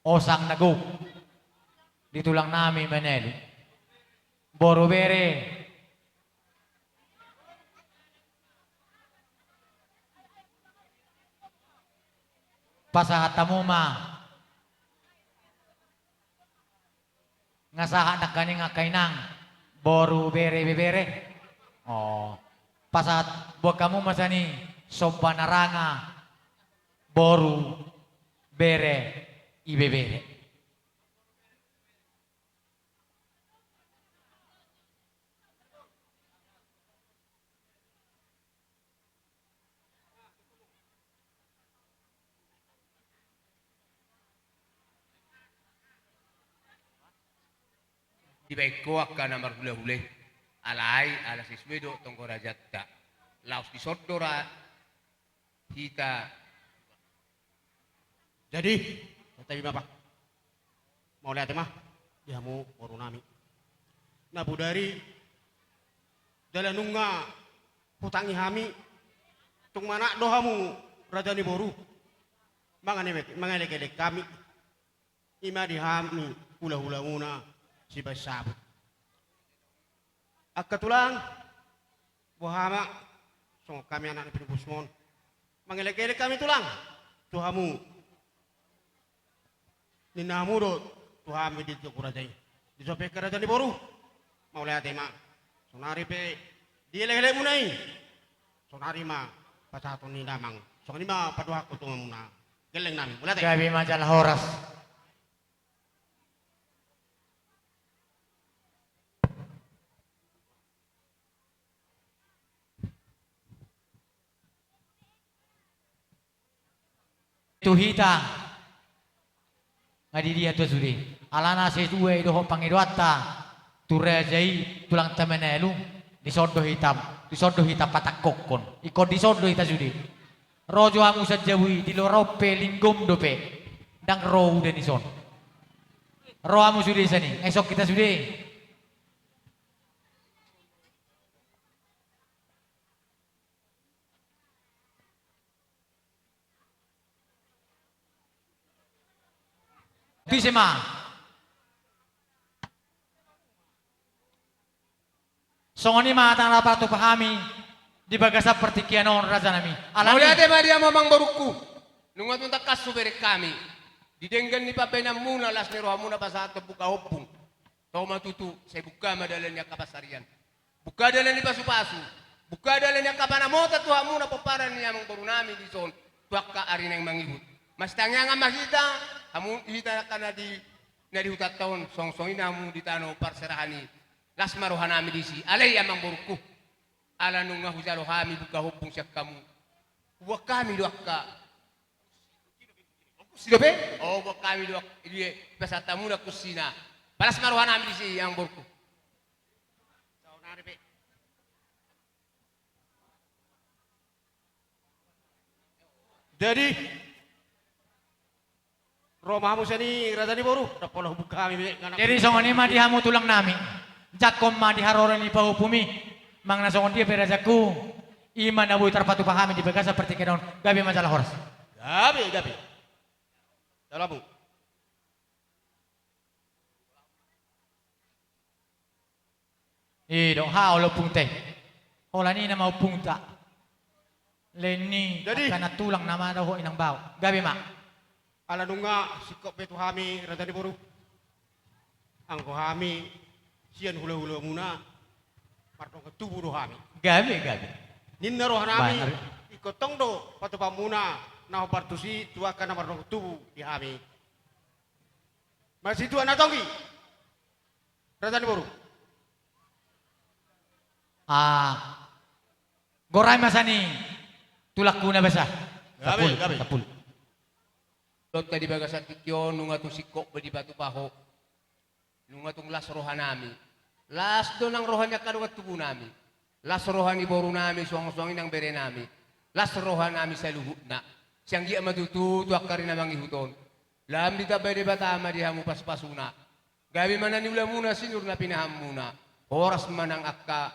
Osang na gok di tulang nami Manalu. Boru, bere, pasahat hamu ma. Nga sahat nangkaning angka inang, boru, bere, ibebere. O, pasahat buat hamu ma sian i somba na ranga, boru, bere, ibebere. Dibaen ho angka na marhulahula i, alai ala sesuai dohot tonggo rajanta, laos dison do ra hita. Jadi, santabi ma, Pak. Mauliate ma di hamu boru nami. Na bodari jala nunga hutangi hami, tung manat do hamu raja ni boru, mangane-, mangelek-elek hami. I ma di hami hulahulamuna sibaen sabut. Angka tulang, boha ma, songon hami anak ni pinupusmon, mangelek-elek hami tulang tu hamu. Ninna hamu do tu hami di Togu Raja i, dison pe angka raja ni boru, mauliate ma. Saonari pe dielek-elekmuna i, saonari ma pasahaton ni damang. Songon i ma padohanku tu hamuna, gelleng nami, mauliate. Gabe ma jala horas. Tu hita nga di dia tu sude, alana sesuai dohot pangidoanta tu raja i, tulangta Manalu, dison do hita, dison do hita patangkokhon. Ingkon dison do hita sude. Ro jo hamu sian jabu i, di lorong pe linggom dope, ndang ro uda dison. Ro hamu sude sian i, nga dison hita sude. Disi ma. Songon i ma hata na patupa hami di bagasan partingkian on, raja nami. Alani. Mauliate ma di hamu amang borungku. Nunga tung tangkas hubereng hami di denggan ni pambahenanmuna, las ni rohamuna pasahathon buka hombung. Tama tutu, sai buka ma dalan ni angka pansarian. Buka dalan ni pasupasu. Buka dalan ni angka panamota tu hamuna pomparan ni amang boru nami dison tu angka ari naeng mangihut. Masitangiangan ma hita, hamu hita angka na di, na di hutanta on, songon i hamu di tano parserahan i. Las ma roha nami disi, alai amang borungku, ala nunga hujalo hami buka hombung sian hamu. Huboan hami do angka kursi dope? O, huboan hami do angka, i dia, pasahat hamuna kursina. Palas ma roha nami disi, amang borungku. Saonari pe. Jadi, ro ma hamu sian i, raja ni boru, ndang pola hubuka hami be, nga na. Jadi, songon i ma di hamu tulang nami. Jangkon ma di haroro ni pahompumi. Manang na songon dia pe, rajaku, i ma na boi tarpatupa hami di bagasan partingkian on. Gabe ma jala horas. Gabe, gabe. Jalo hamu. I do, ha, olo ompungta i. Holan i nama ompungta. Lain ni, jadi, angka na tulang nama dohot inang bao. Gabe ma. Ala nunga singkop be tu hami, raja ni boru. Anggo hami sian hulahulamuna, mardongan tubu do hami. Gabe, gabe. Ninna roha nami, banar. Ingkon tong do patupaonmuna na hombar tusi tu angka na mardongan tubu di hami. Marsitua na tonggi, raja ni boru. Ah, gorai ma sian i tulangku na basa. Gabe, sampulu, gabe. Sampulu. Dohot di bagasan tingki on, nunga tung singkop be dipatupa ho. Nunga tung las roha nami. Las do nang roha ni angka dongan tubu nami. Las roha ni boru nami, suang-suang i nang bere nami. Las roha nami saluhutna. Sai anggiat ma tutu tu angka ari na mangihut on, lam ditambai Debata ma di hamu pasu-pasuna. Gabe ma na niulamuna, sinur na pinahanmuna. Horas ma nang angka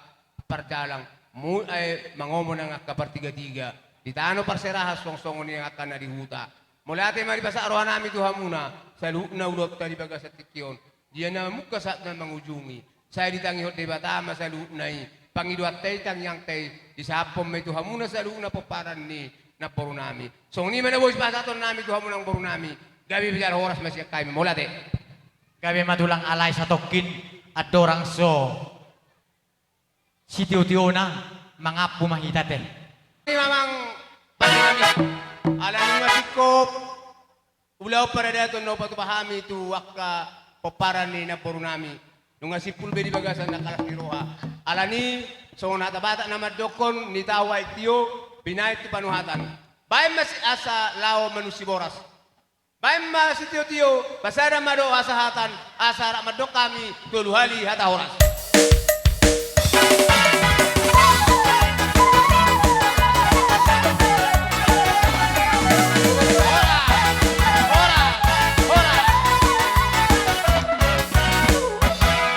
pardalan, mu-, eh, mangomo nang angka partiga-tiga di tano parserahan, suang songon i angka na di huta. Mauliate ma dipasahat rohanami tu hamuna, saluhutna ulaonta di bagasan tingki on. Dia na mamungka sahat na mangujungi. Sai ditangihon Debata ma saluhutna i. Pangidoanta i, tangiangta i, disahaphon ma i tu hamuna saluhutna pomparan ni namborunami. Songon i ma na boi sipasahatonnami tu hamuna namborunami. Gabe pe jala horas ma sian hami. Mauliate. Gabe ma tulang, alai satongkin andorang so sitio-tiona mangampu ma hita te. Ima amang pande nami, ala nunga singkop ulaon paradaton na hupatupa hami tu angka pomparan ni namborunami. Nunga simpul be di bagasan angka las ni roha. Alani songon hata Batak na mandokkon, ni tao aek tio, binaen tu panuhatan. Baen ma si asa laho manunsi boras. Baen ma sitio-tio, pasada ma dohot hasahatan, asa rap mandok hami tolu hali hata horas. Horas, horas, horas.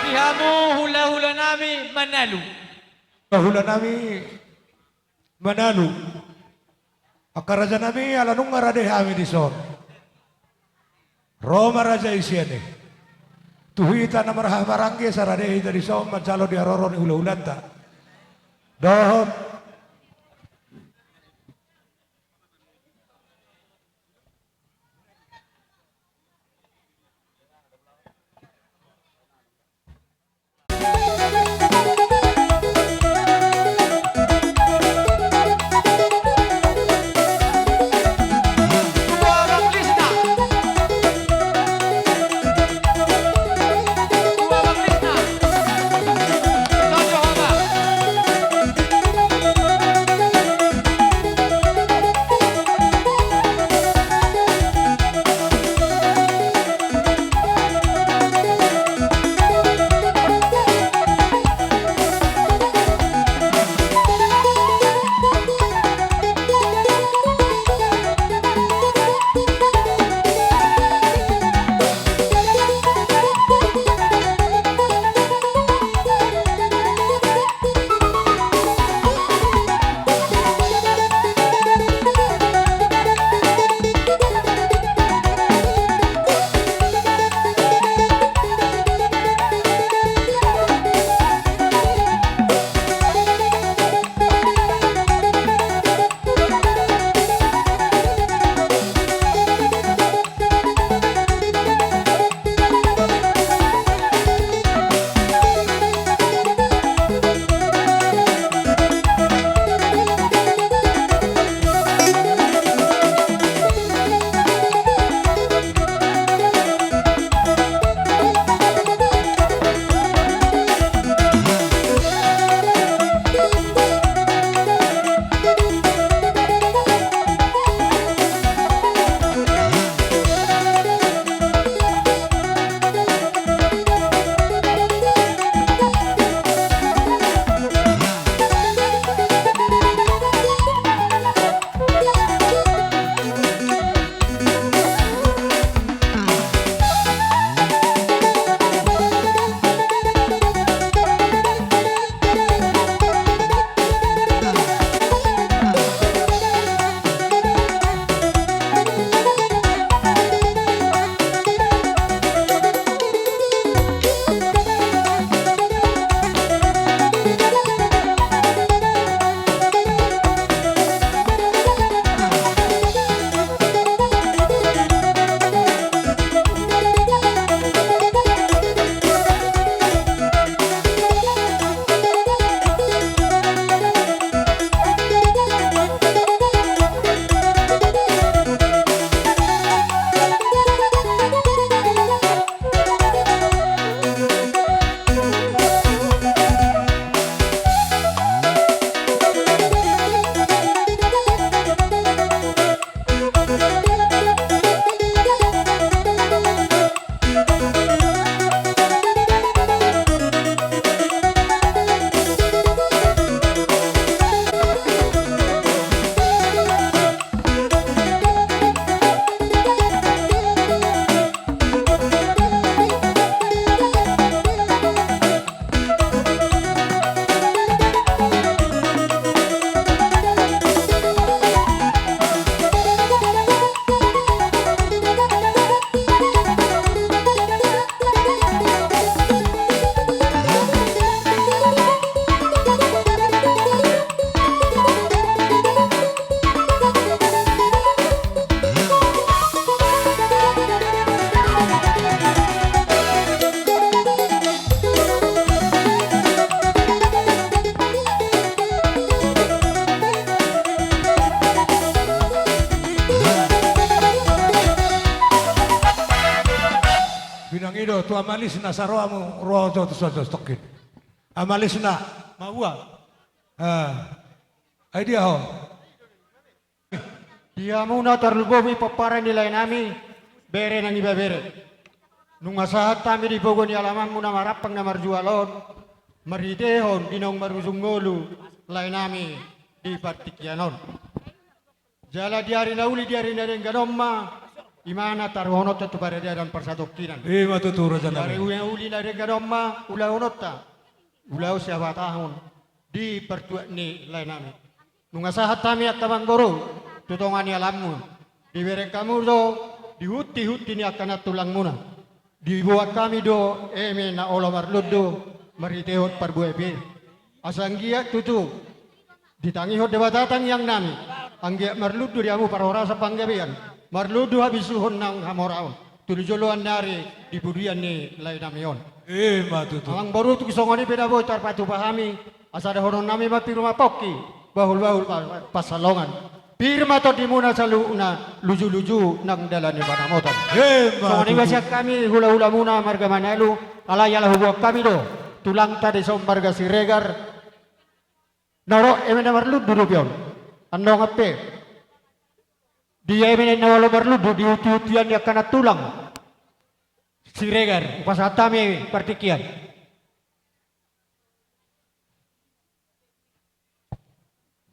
Di hamu hula-hula nami Manalu. Hula nami Manalu. Angka raja nami, ala nunga rade hami dison, ro ma raja i sian i. Tu hita na marhahamaranggi, asa rade hita dison manjalo di haroro ni hula-hulanta. Dohot Jo, tu Ama Lisna, saroamu ro jo tu son jo, stokkin. Ama Lisna, maua. Ah. Ai dia ho. Di hamuna tarlumobi pomparan ni laenami, bere nang ibebere. Nunga sahat hami di pogu ni alamanmu na marampang na marjual on, marhitehon di naung marujung ngolu laenami di partingkian on. Jala di ari na uli, di ari na denggan on ma, i ma na taruhononta tu paradadan parsatongkinan. I ma tutu, rajanami. Di ari na uli na denggan on ma ulahononta ulaon sihabatahon di partuat ni laenami. Nunga sahat hami angka amangboru tu tonga ni alamanmu. Dibereng hamu do di huntihunti ni angka nantulangmuna. Diboan hami do eme na olo marlundu marhitehon parbue pir. Asa anggiat tutu ditangihon Debata tangiangnami, anggiat marlundu di hamu parhorasan panggabean, marlundu habisuhon nang hamoraon tu joloan ni ari di pudian ni laenami on. I ma tutu. Amangboru, tung songon i pe na boi tarpatupa hami, asa dohononnami ma: Pir ma pongki, bahulbahul pa-, pansalongan. Pir ma tondimuna saluhutna, lujuluju nang dalan ni pangamotan. I ma tutu. Songon i ma sian hami hulahulamuna marga Manalu, alai ala huboan hami do tulangta dison marga Siregar. Na ro eme na marlundu dope on. Annon pe, di eme na olo marlundu di huntihuntian ni angka nantulang Siregar, hupasahat hami partingkian.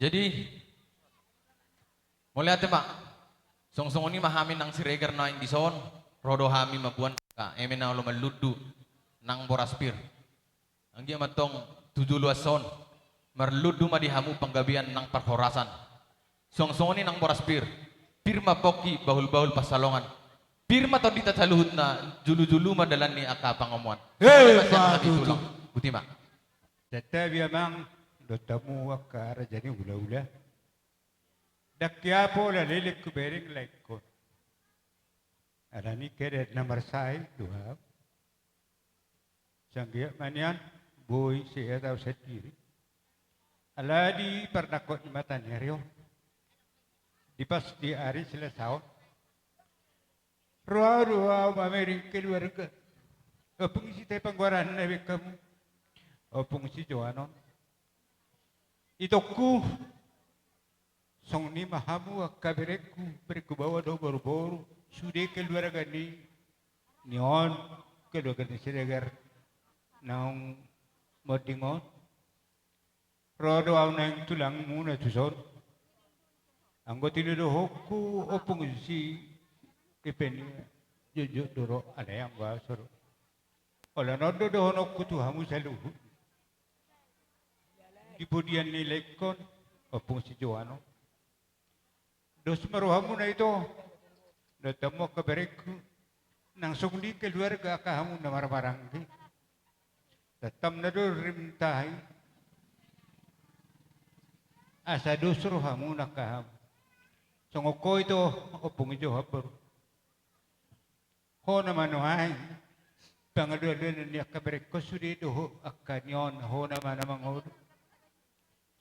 Jadi, mauliate ma. Songon i ma hami nang Siregar naeng dison, ro do hami mamboan angka eme na olo marlundu nang boras pir. Anggiat ma antong tu joloan on marlundu ma di hamu panggabean nang parhorasan. Songon i nang boras pir. Pir ma pongki, bahulbahul pansalongan. Pir ma tondita saluhutna, julujulu ma dalan ni angka pangomoan. Songon i ma sian hami tutu. Botima. Santabi amang dohot hamu angka raja ni hulahula. Ndang hea pola leleng hubereng laengkon. Alani keadaan na marsae do ahu. Sai anggiat ma nian boi sehat ahu sandiri. Alai di parnangkok ni mata ni ari on, di pas di ari Selasa on, ro do ahu mamereng keluarga. Ompung si, tahe panggoaranna be hamu, Ompung si Johan on. Itongku, songon i ma hamu angka berengku, berengku baoa dohot boruboru, sude keluarga ni, ni on, keluarga ni Siregar naung monding on. Ro do ahu naeng tulangmuna tuson. Anggo tinodohonku Ompung si, i pe nian jotjot do ro, alai anggo ahu so ro. Holan on do dohononku tu hamu saluhut. Di pudian ni laengkon, Ompung si Johan on. Dos ma rohamuna ito, dohot hamu angka berengku, nang songon i keluarga angka hamu na marhahamaranggi. Tantamna do rim tahi, asa dos rohamuna angka hamu. Songon ho ito, Ompung i jo habar. Ho na manuhai pangalualuan ni angka berengkon sude dohot angka ni on, ho nama na mangolu.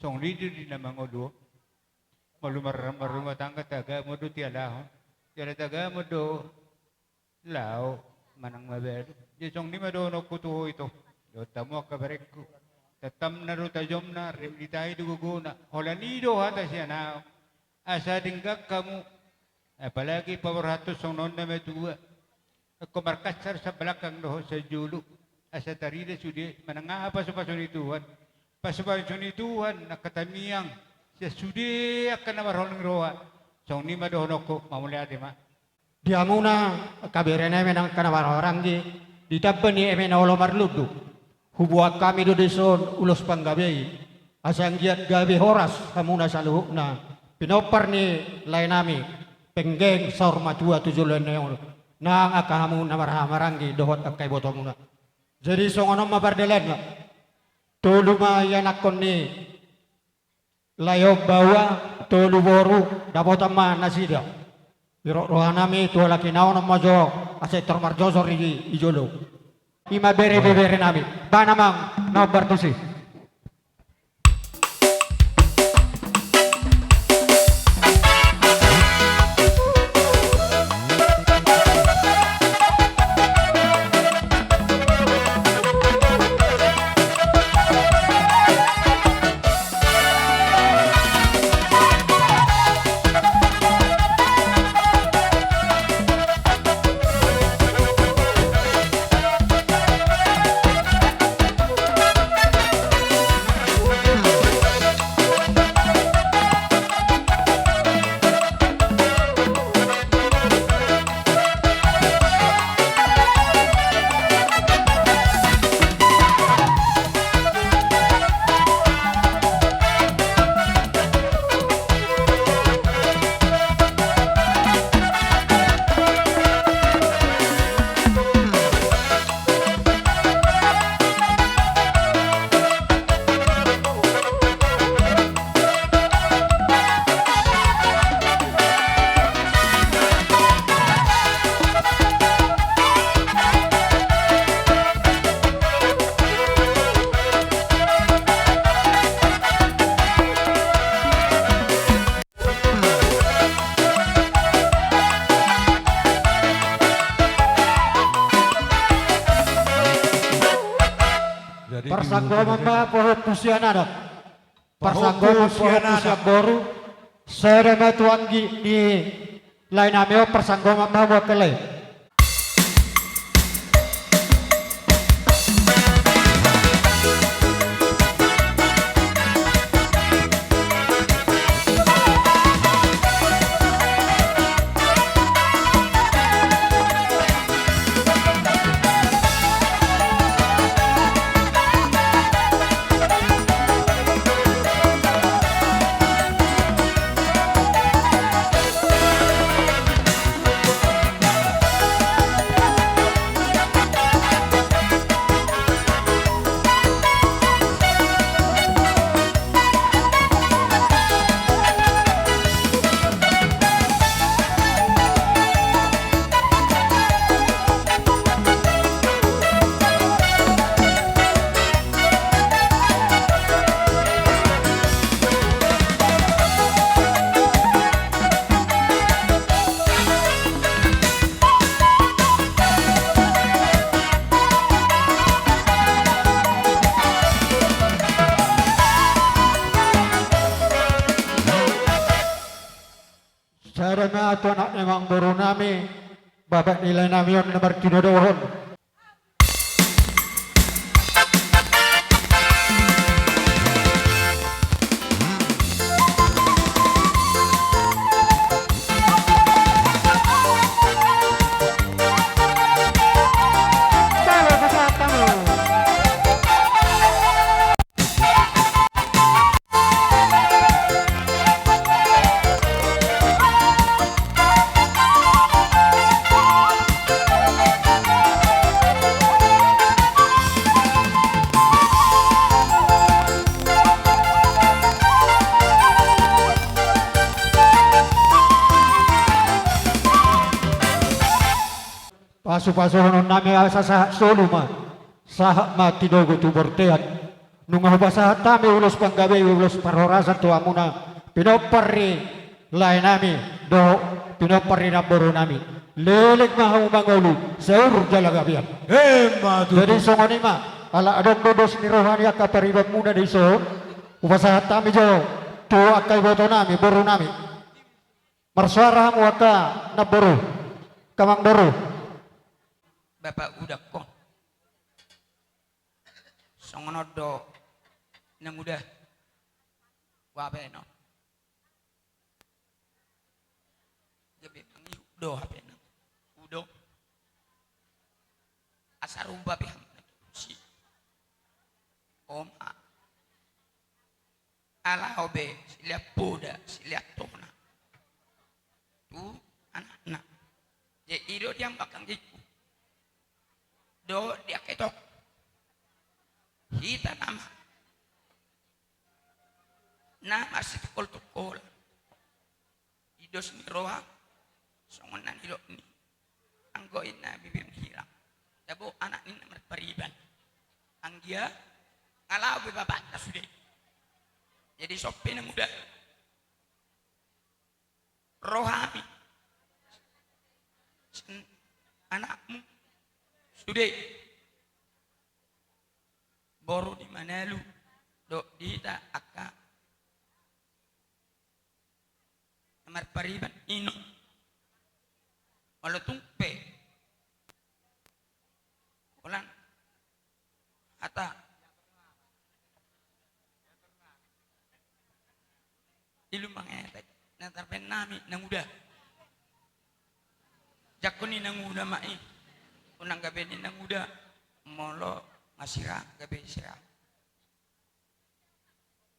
Songon i do di na mangolu on. Molo mar-, marrumah tangga, tagamon do tialahon, jala tagamon do laho manang mabalu. Jadi songon i ma dohononku tu ho ito, dohot hamu angka berengku. Tantamna do tajomna, rim ni tahi do gogona. Holan i do hata sian ahu. Asa denggan hamu, apalagi paborhathon songon on na matua. Anggo markansar sambalakang dohot sajolo, asa tarida sude manang aha pasupasu ni Tuhan. Pasupasu ni Tuhan angka tamiang sian sude angka na marholong ni roha. Songon i ma dohononku, mauliate ma. Di hamuna angka berenami nang angka na marhahamaranggi, di tamba ni eme na olo marlundu, huboan hami do dison ulos panggabe i, asa anggiat gabe horas hamuna saluhutna pinompar ni laenami, penggeng saur matua tu joloan ni ari on, nang angka hamu na marhahamaranggi dohot angka ibotomuna. Jadi songon on ma pardalanna. Tolu ma ianakhon ni lae on baoa, tolu boru, dapotan ma nasida. Didok rohanami tu halak i, na onom ma jo, asa intor marjojor i, i jolo. I ma bere, beberenami. Bahen amang na hombar tusi. Parsanggoman ma pahompu sian anak. Parsanggoman pahompu sian boru. Sada ma tu anggi ni lae nami on, parsanggoman ma hamu angka lae. Sada ma tu anak ni amangboru nami, bapak ni lae nami on na martinodohon. Pasupasuhonon nami asa sahat solu ma, sahat ma tinogu tu bortean. Nunga hupasahat hami ulos panggabean, ulos parhorasan tu hamuna pinompar ni lae nami dohot pinompar ni namboru nami. Leleng ma hamu mangolu saur jala gabean. Emma tutu. Jadi songon i ma, ala adong do dos ni roha ni angka paribanmuna di son, hupasahat hami jo tu angka iboto nami, boru nami. Marsuara hamu angka namboru, angka amangboru. Bapak uda ko. Songon on do, Nang Uda. Ua baen on. Gabe mangiuk do hape Nang Uda. Asa ruba pe hamu na tusi. Oma. Ala ho be, silean poda, silean tona. Tu anakna. Jadi i do di angka anggingku. Dohot di angka itongku. Hita nama. Nama situngkoltungkolan. Di dos ni roha, songon na nidok ni anggo inna bibir ni hirang. Tabo anak ninna marpariban. Anggia, nga laho be bapakta sude. Jadi son pe Nang Uda. Rohami. Sian anakmu. Sude. Boru ni Manalu. Dohot di hita angka na marpariban i non. Molo tung pe. Holan. Hata. Ilu mangetek. Na tarbaen nami Nang Uda. Jangkon ni Nang Uda ma i. Unang gabe ni Nang Uda. Molo nga sira gabe sira.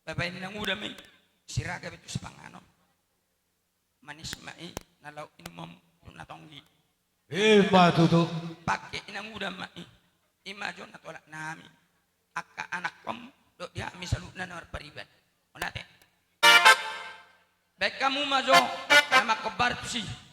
Babaen ni Nang Uda ma i, sira gabe tu sipanganon. Manis ma i, na laho inumon tu na tonggi. Ima tutu. Pake i Nang Uda ma i. Ima jo na tolap nami. Angka anakkon, dohot di hami saluhutna na marpariban. Mauliate. Baen hamu ma jo, na mangkobar tusi.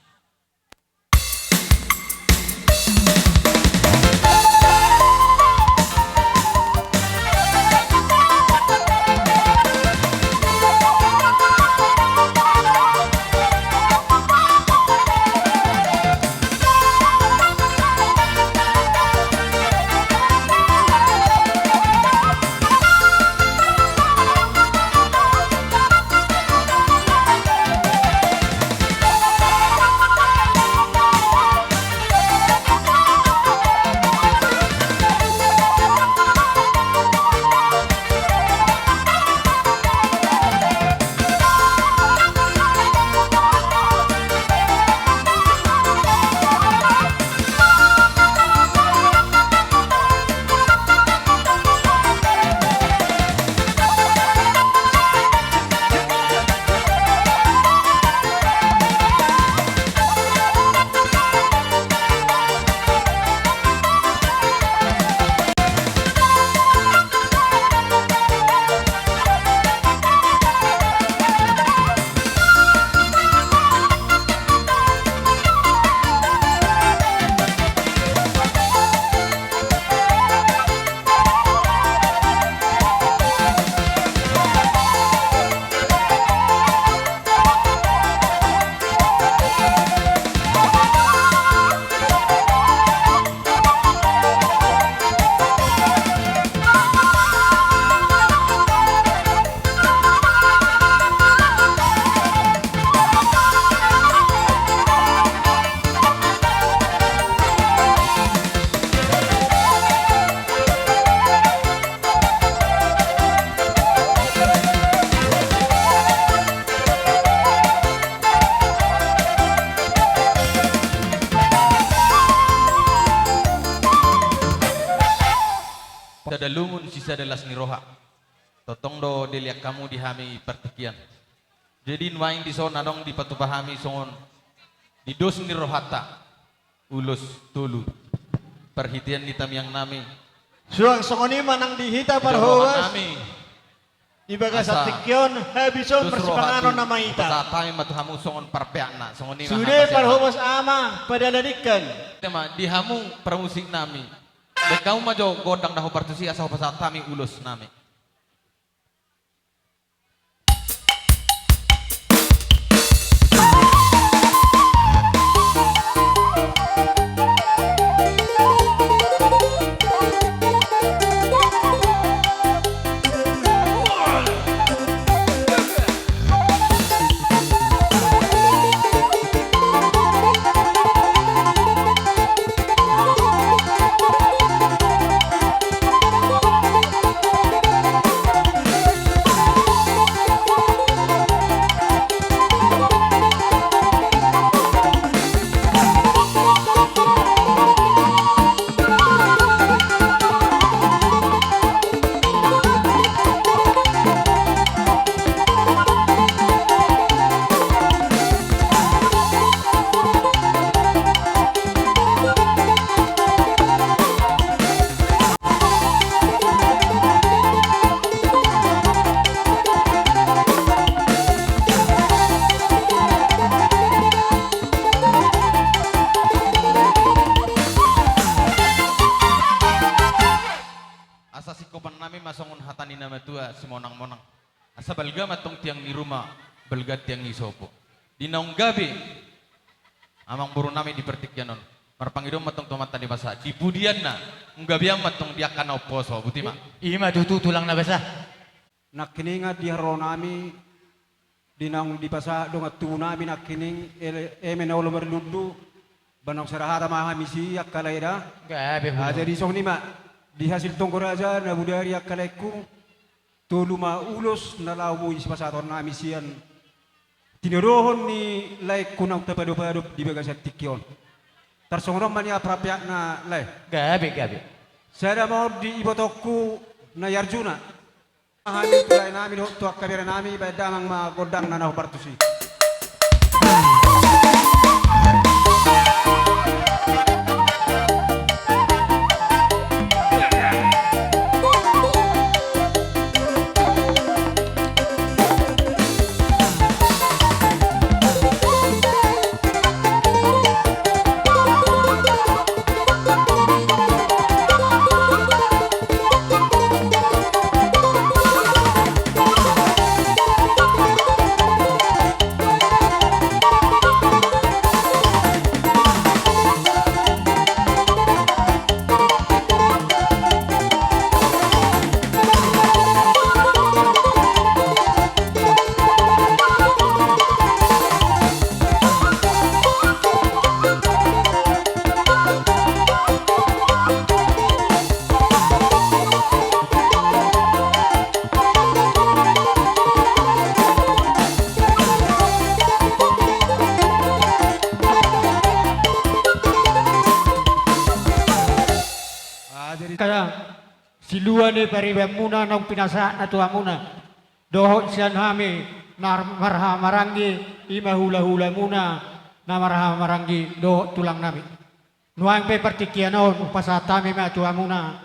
Dalungun sisada las ni roha. Tongtong do dilehon hamu di hami partingkian. Jadi nuaeng dison adong dipatupa hami songon di dos ni rohanta. Ulos tolu. Parhitean ni tangiang nami. Suang songon i ma nang di hita parhobas. Di roha nami. Di bagasan tingki on habis on dos roha marpanganon nama hita. Pasahat hami ma tu hamu songon parpeakna, songon i ma. Sude parhobas ama padalaningkan. Tema di hamu parmusik nami. Baen hamu ma jo gondang na hombar tusi asa hupasahat hami ulos nami. Asa singkopan nami ma songon hata ni na matua, simonang-monang. Asa balga ma tong tiang ni ruma, balga tiang ni sopo. Di naung gabe amangboru nami di partingkian on, marpangidoan ma tong tu Amanta Debata, di pudianna, gabean ma tong di angka na umposo, boti ma. I ma tutu tulang na basa. Nangkiningan di haroro nami, di naung dipasahat dongan tubu nami nangkining, ele-, eme na olo marlundu, ba naung sada hata ma hami si angka lae da. Gabe. Ah, jadi songon i ma, di hasil tonggo raja na bodari angka laengku, tolu ma ulos na laho boi sipasahaton nami sian tinodohon ni laengku naung tapadopadop di bagasan tingki on. Tarsongon on ma nian parpeakna lae. Gabe, gabe. Sada ma on di ibotongku na i Arjuna. Hami tu lae nami dohot tu angka bere nami, baen damang ma gondangna na hombar tusi. Ah, jadi ka silua ni paribanmuna naung pinasahatna tu hamuna. Dohot sian hami na marhahamaranggi, i ma hulahulamuna na marhahamaranggi dohot tulang nami. Nuaeng pe partingkian on hupasahat hami ma tu hamuna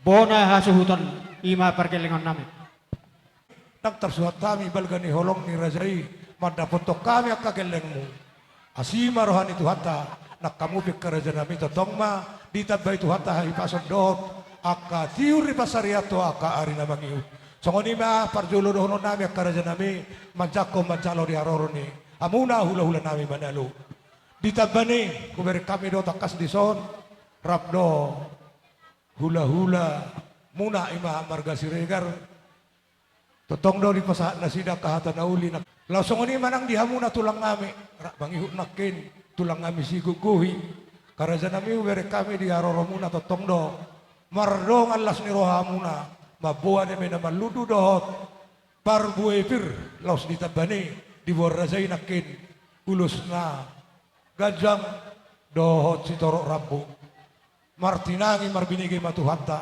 bona hasuhuton, i ma pargellengon nami. Ndang tarsuhat hami balga ni holong ni raja i mandapothon hami angka gellengmu. Asi ma roha ni Tuhanta, nang hamu pe angka raja nami, tongtong ma ditambai Tuhanta hahipason dohot angka tiur ni pansarian tu angka ari na mangihut. Songon i ma parjolo dohonon nami angka raja nami, manjangkon manjalo di haroro ni hamuna hulahula nami Manalu. Di tamba ni i hubereng hami do tangkas dison, rap do hulahulamuna i ma marga Siregar. Tongtong do dipasahat nasida angka hata na uli na. Laos songon i ma nang di hamuna tulang nami, rap mangihut nangkin, tulang nami Sigugguhi. Angka raja nami, hubereng hami di haroromuna tongtong do mardongan las ni rohamuna mamboan eme na marlundu dohot parbue pir. Laos di tamba ni i diboan raja i nangkin ulos na ganjang dohot sitorop rambu. Martinangi marbinege ma Tuhanta,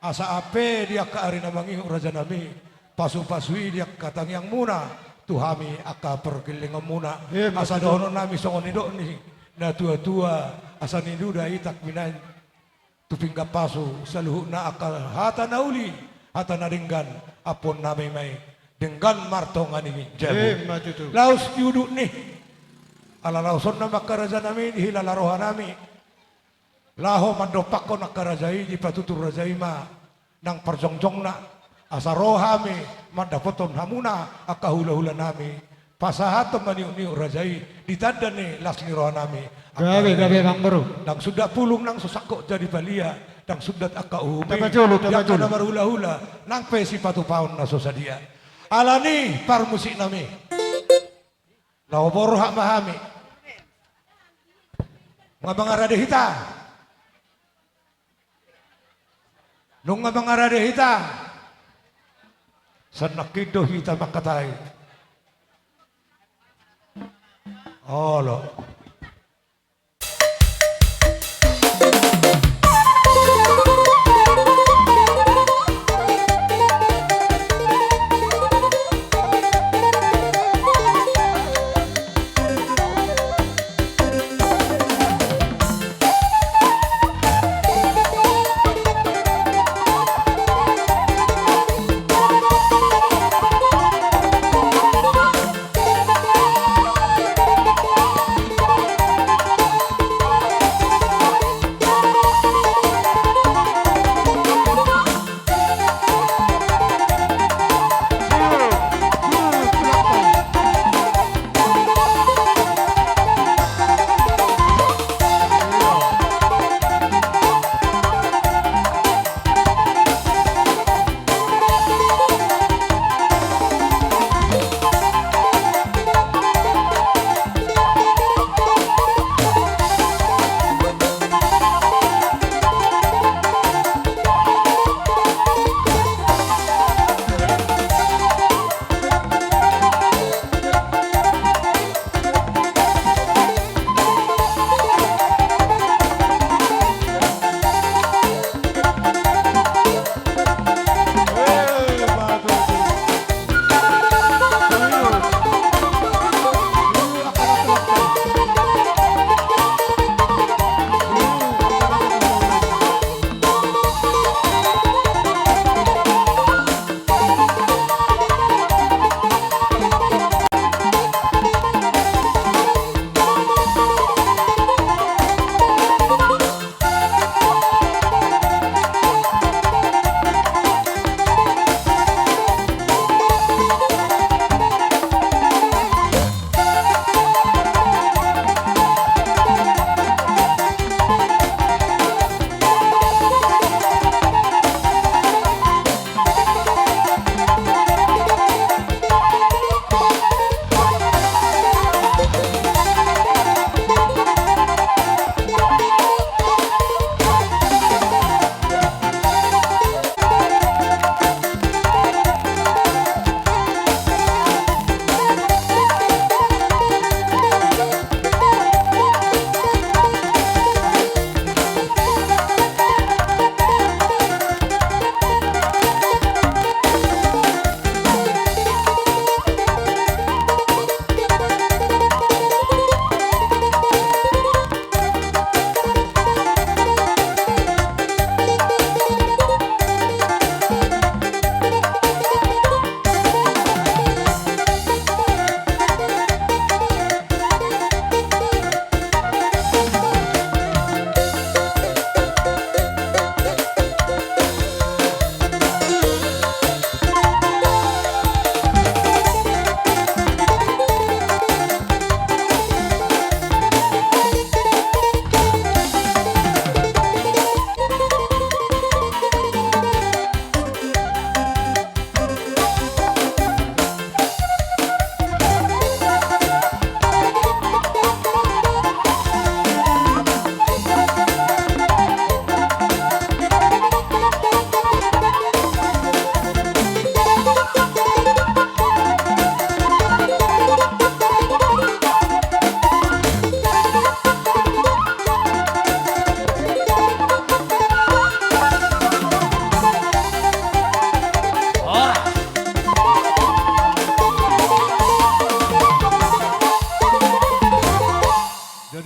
Asa ampe di angka ari na mangihut raja nami, pasu-pasu i di angka tangiangmuna tu hami angka pargellengonmuna. Emma tutu. Asa dohonon nami songon nidok ni na tua-tua, asa niduda itak binaen tu pinggan pasu saluhutna angka hata na uli, hata na denggan, ampuon nami ma i denggan martonga ni jabu. Emma tutu. Laos di udut ni, ala laosonna ma angka raja nami, dihilala roha nami laho mandompakkon angka raja i, dipatutur raja i ma nang parjongjongna, asa ro hami mandapothon hamuna angka hula-hula nami, pasahathon ma niuk-niuk raja i di tanda ni las ni roha nami. Gabe, gabe, Amang Boru. Ndang sundat pulung nang so sangkot jadi palia, ndang sundat angka uhum i, tapajolo, di angka tapajolo, na marhula-hula, nang pe sipatupaon na so sadia. Alani parmusik nami, laho borhat ma hami. Nunga mangarade hita. Nunga mangarade hita. Sian nangkin do hita mangkatai. Olo.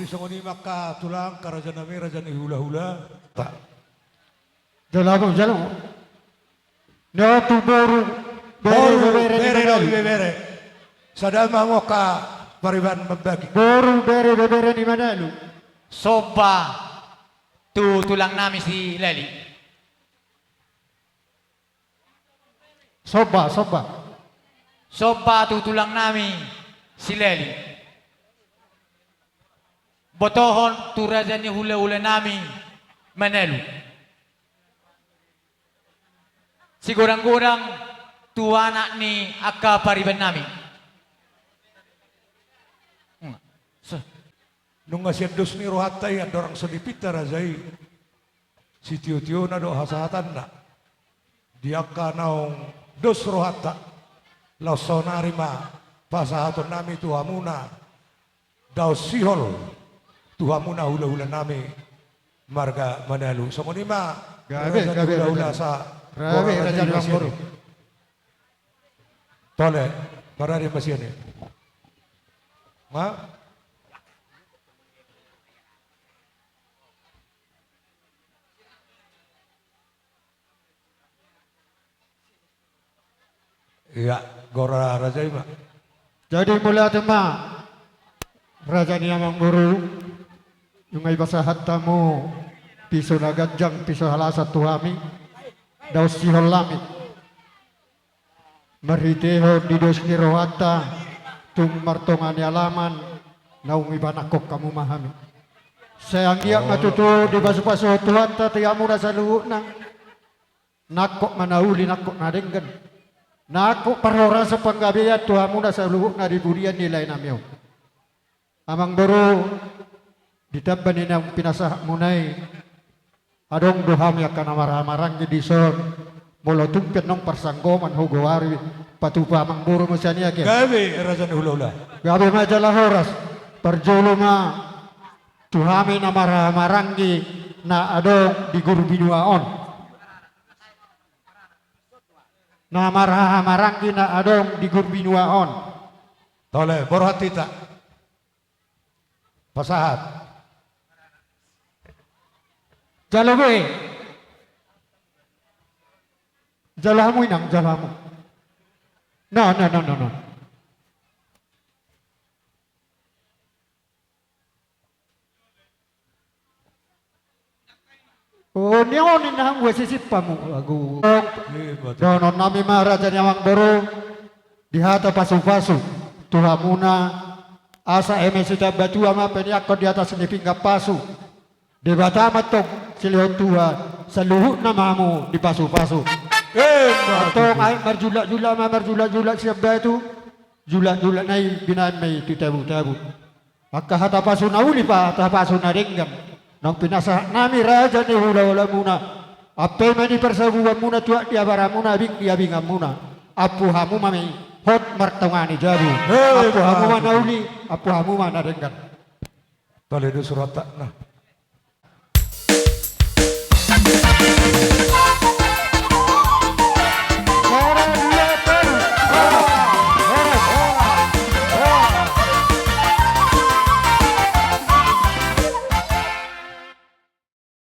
Songon i ma angka tulang, angka raja nami, raja ni hulahula. Jalo hamu, jalo hamu. Niotu boru, bere, boru, bebere, bere ni Manalu. Sada ma hamu angka pariban mambagi. Boru, bere, bebere ni Manalu. Somba tu tulang nami si Leli. Somba, somba. Somba tu tulang nami si Leli. Botohon tu raja ni hulahula nami Manalu. Sigodang-godang tu anak ni angka pariban nami. Nunga sian dos ni rohanta i andorang so dipinta raja i. Sitio-tiona do hasahatanna. Di angka naung dos rohanta, laos saonari ma pasahaton nami tu hamuna daon sihol tu hamuna hulahula nami marga Manalu. Songon i ma. Gabe, raja ni gabe, hulahula raja. Sa. Gabe, raja ni hulahula ni Amangboru. Tole, parade ma sian i. Ma? Ia, gora raja i ma. Jadi mauliate ma, raja ni Amangboru, nunga dipasahat hamu piso na ganjang, piso halasan tu hami, daon sihol nami. Marhitehon di dos ni rohanta, tung martonga ni alaman, naung dipanangkok hamu ma hami. Sai anggiat ma tutu dipasupasu Tuhanta tu hamuna saluhutna. Nangkok ma na uli, nangkok na denggan. Nangkok parhorasan panggabean tu hamuna saluhutna di pudian ni lae nami on. Amangboru, di tamba ni naung pinasahatmuna i, adong do hami angka na marhaha maranggi dison, molo tung pe annon parsanggoman hugoari, patupa Amangboru ma sian i ate. Gabe, raja ni hulahula. Gabe ma jala horas, parjolo ma tu hami na marhaha maranggi na adong di gor binua on. Na marhaha maranggi na adong di gor binua on. Tole, borhat hita. Pasahat. Jalo be. Jalo hamu inang, jalo hamu. No, no, no, no, no. O, nion inna hamu, sisip hamu. Agu. Dohonon nami ma raja ni Amangboru, di hata pasupasu tu hamuna, asa eme sitambatua ma paniangkon di atas ni pinggan pasu. Debata ma antong silehon tua, saluhutna ma hamu dipasupasu. Antong aek marjulak-julak ma marjulak-julak sian batu, julak-julak na i binahen ma i tu tabu-tabu. Angka hata pasu na uli pa hata pasu na denggan naung pinasahat nami raja ni hulahulamuna. Ampe ma di parsabubuanmuna, tuak di abaramuna, abing di abinganmuna. Ampu hamu ma i hot martonga ni jabu. Ampu hamu ma na uli, ampu hamu ma na denggan. Tole do suratna.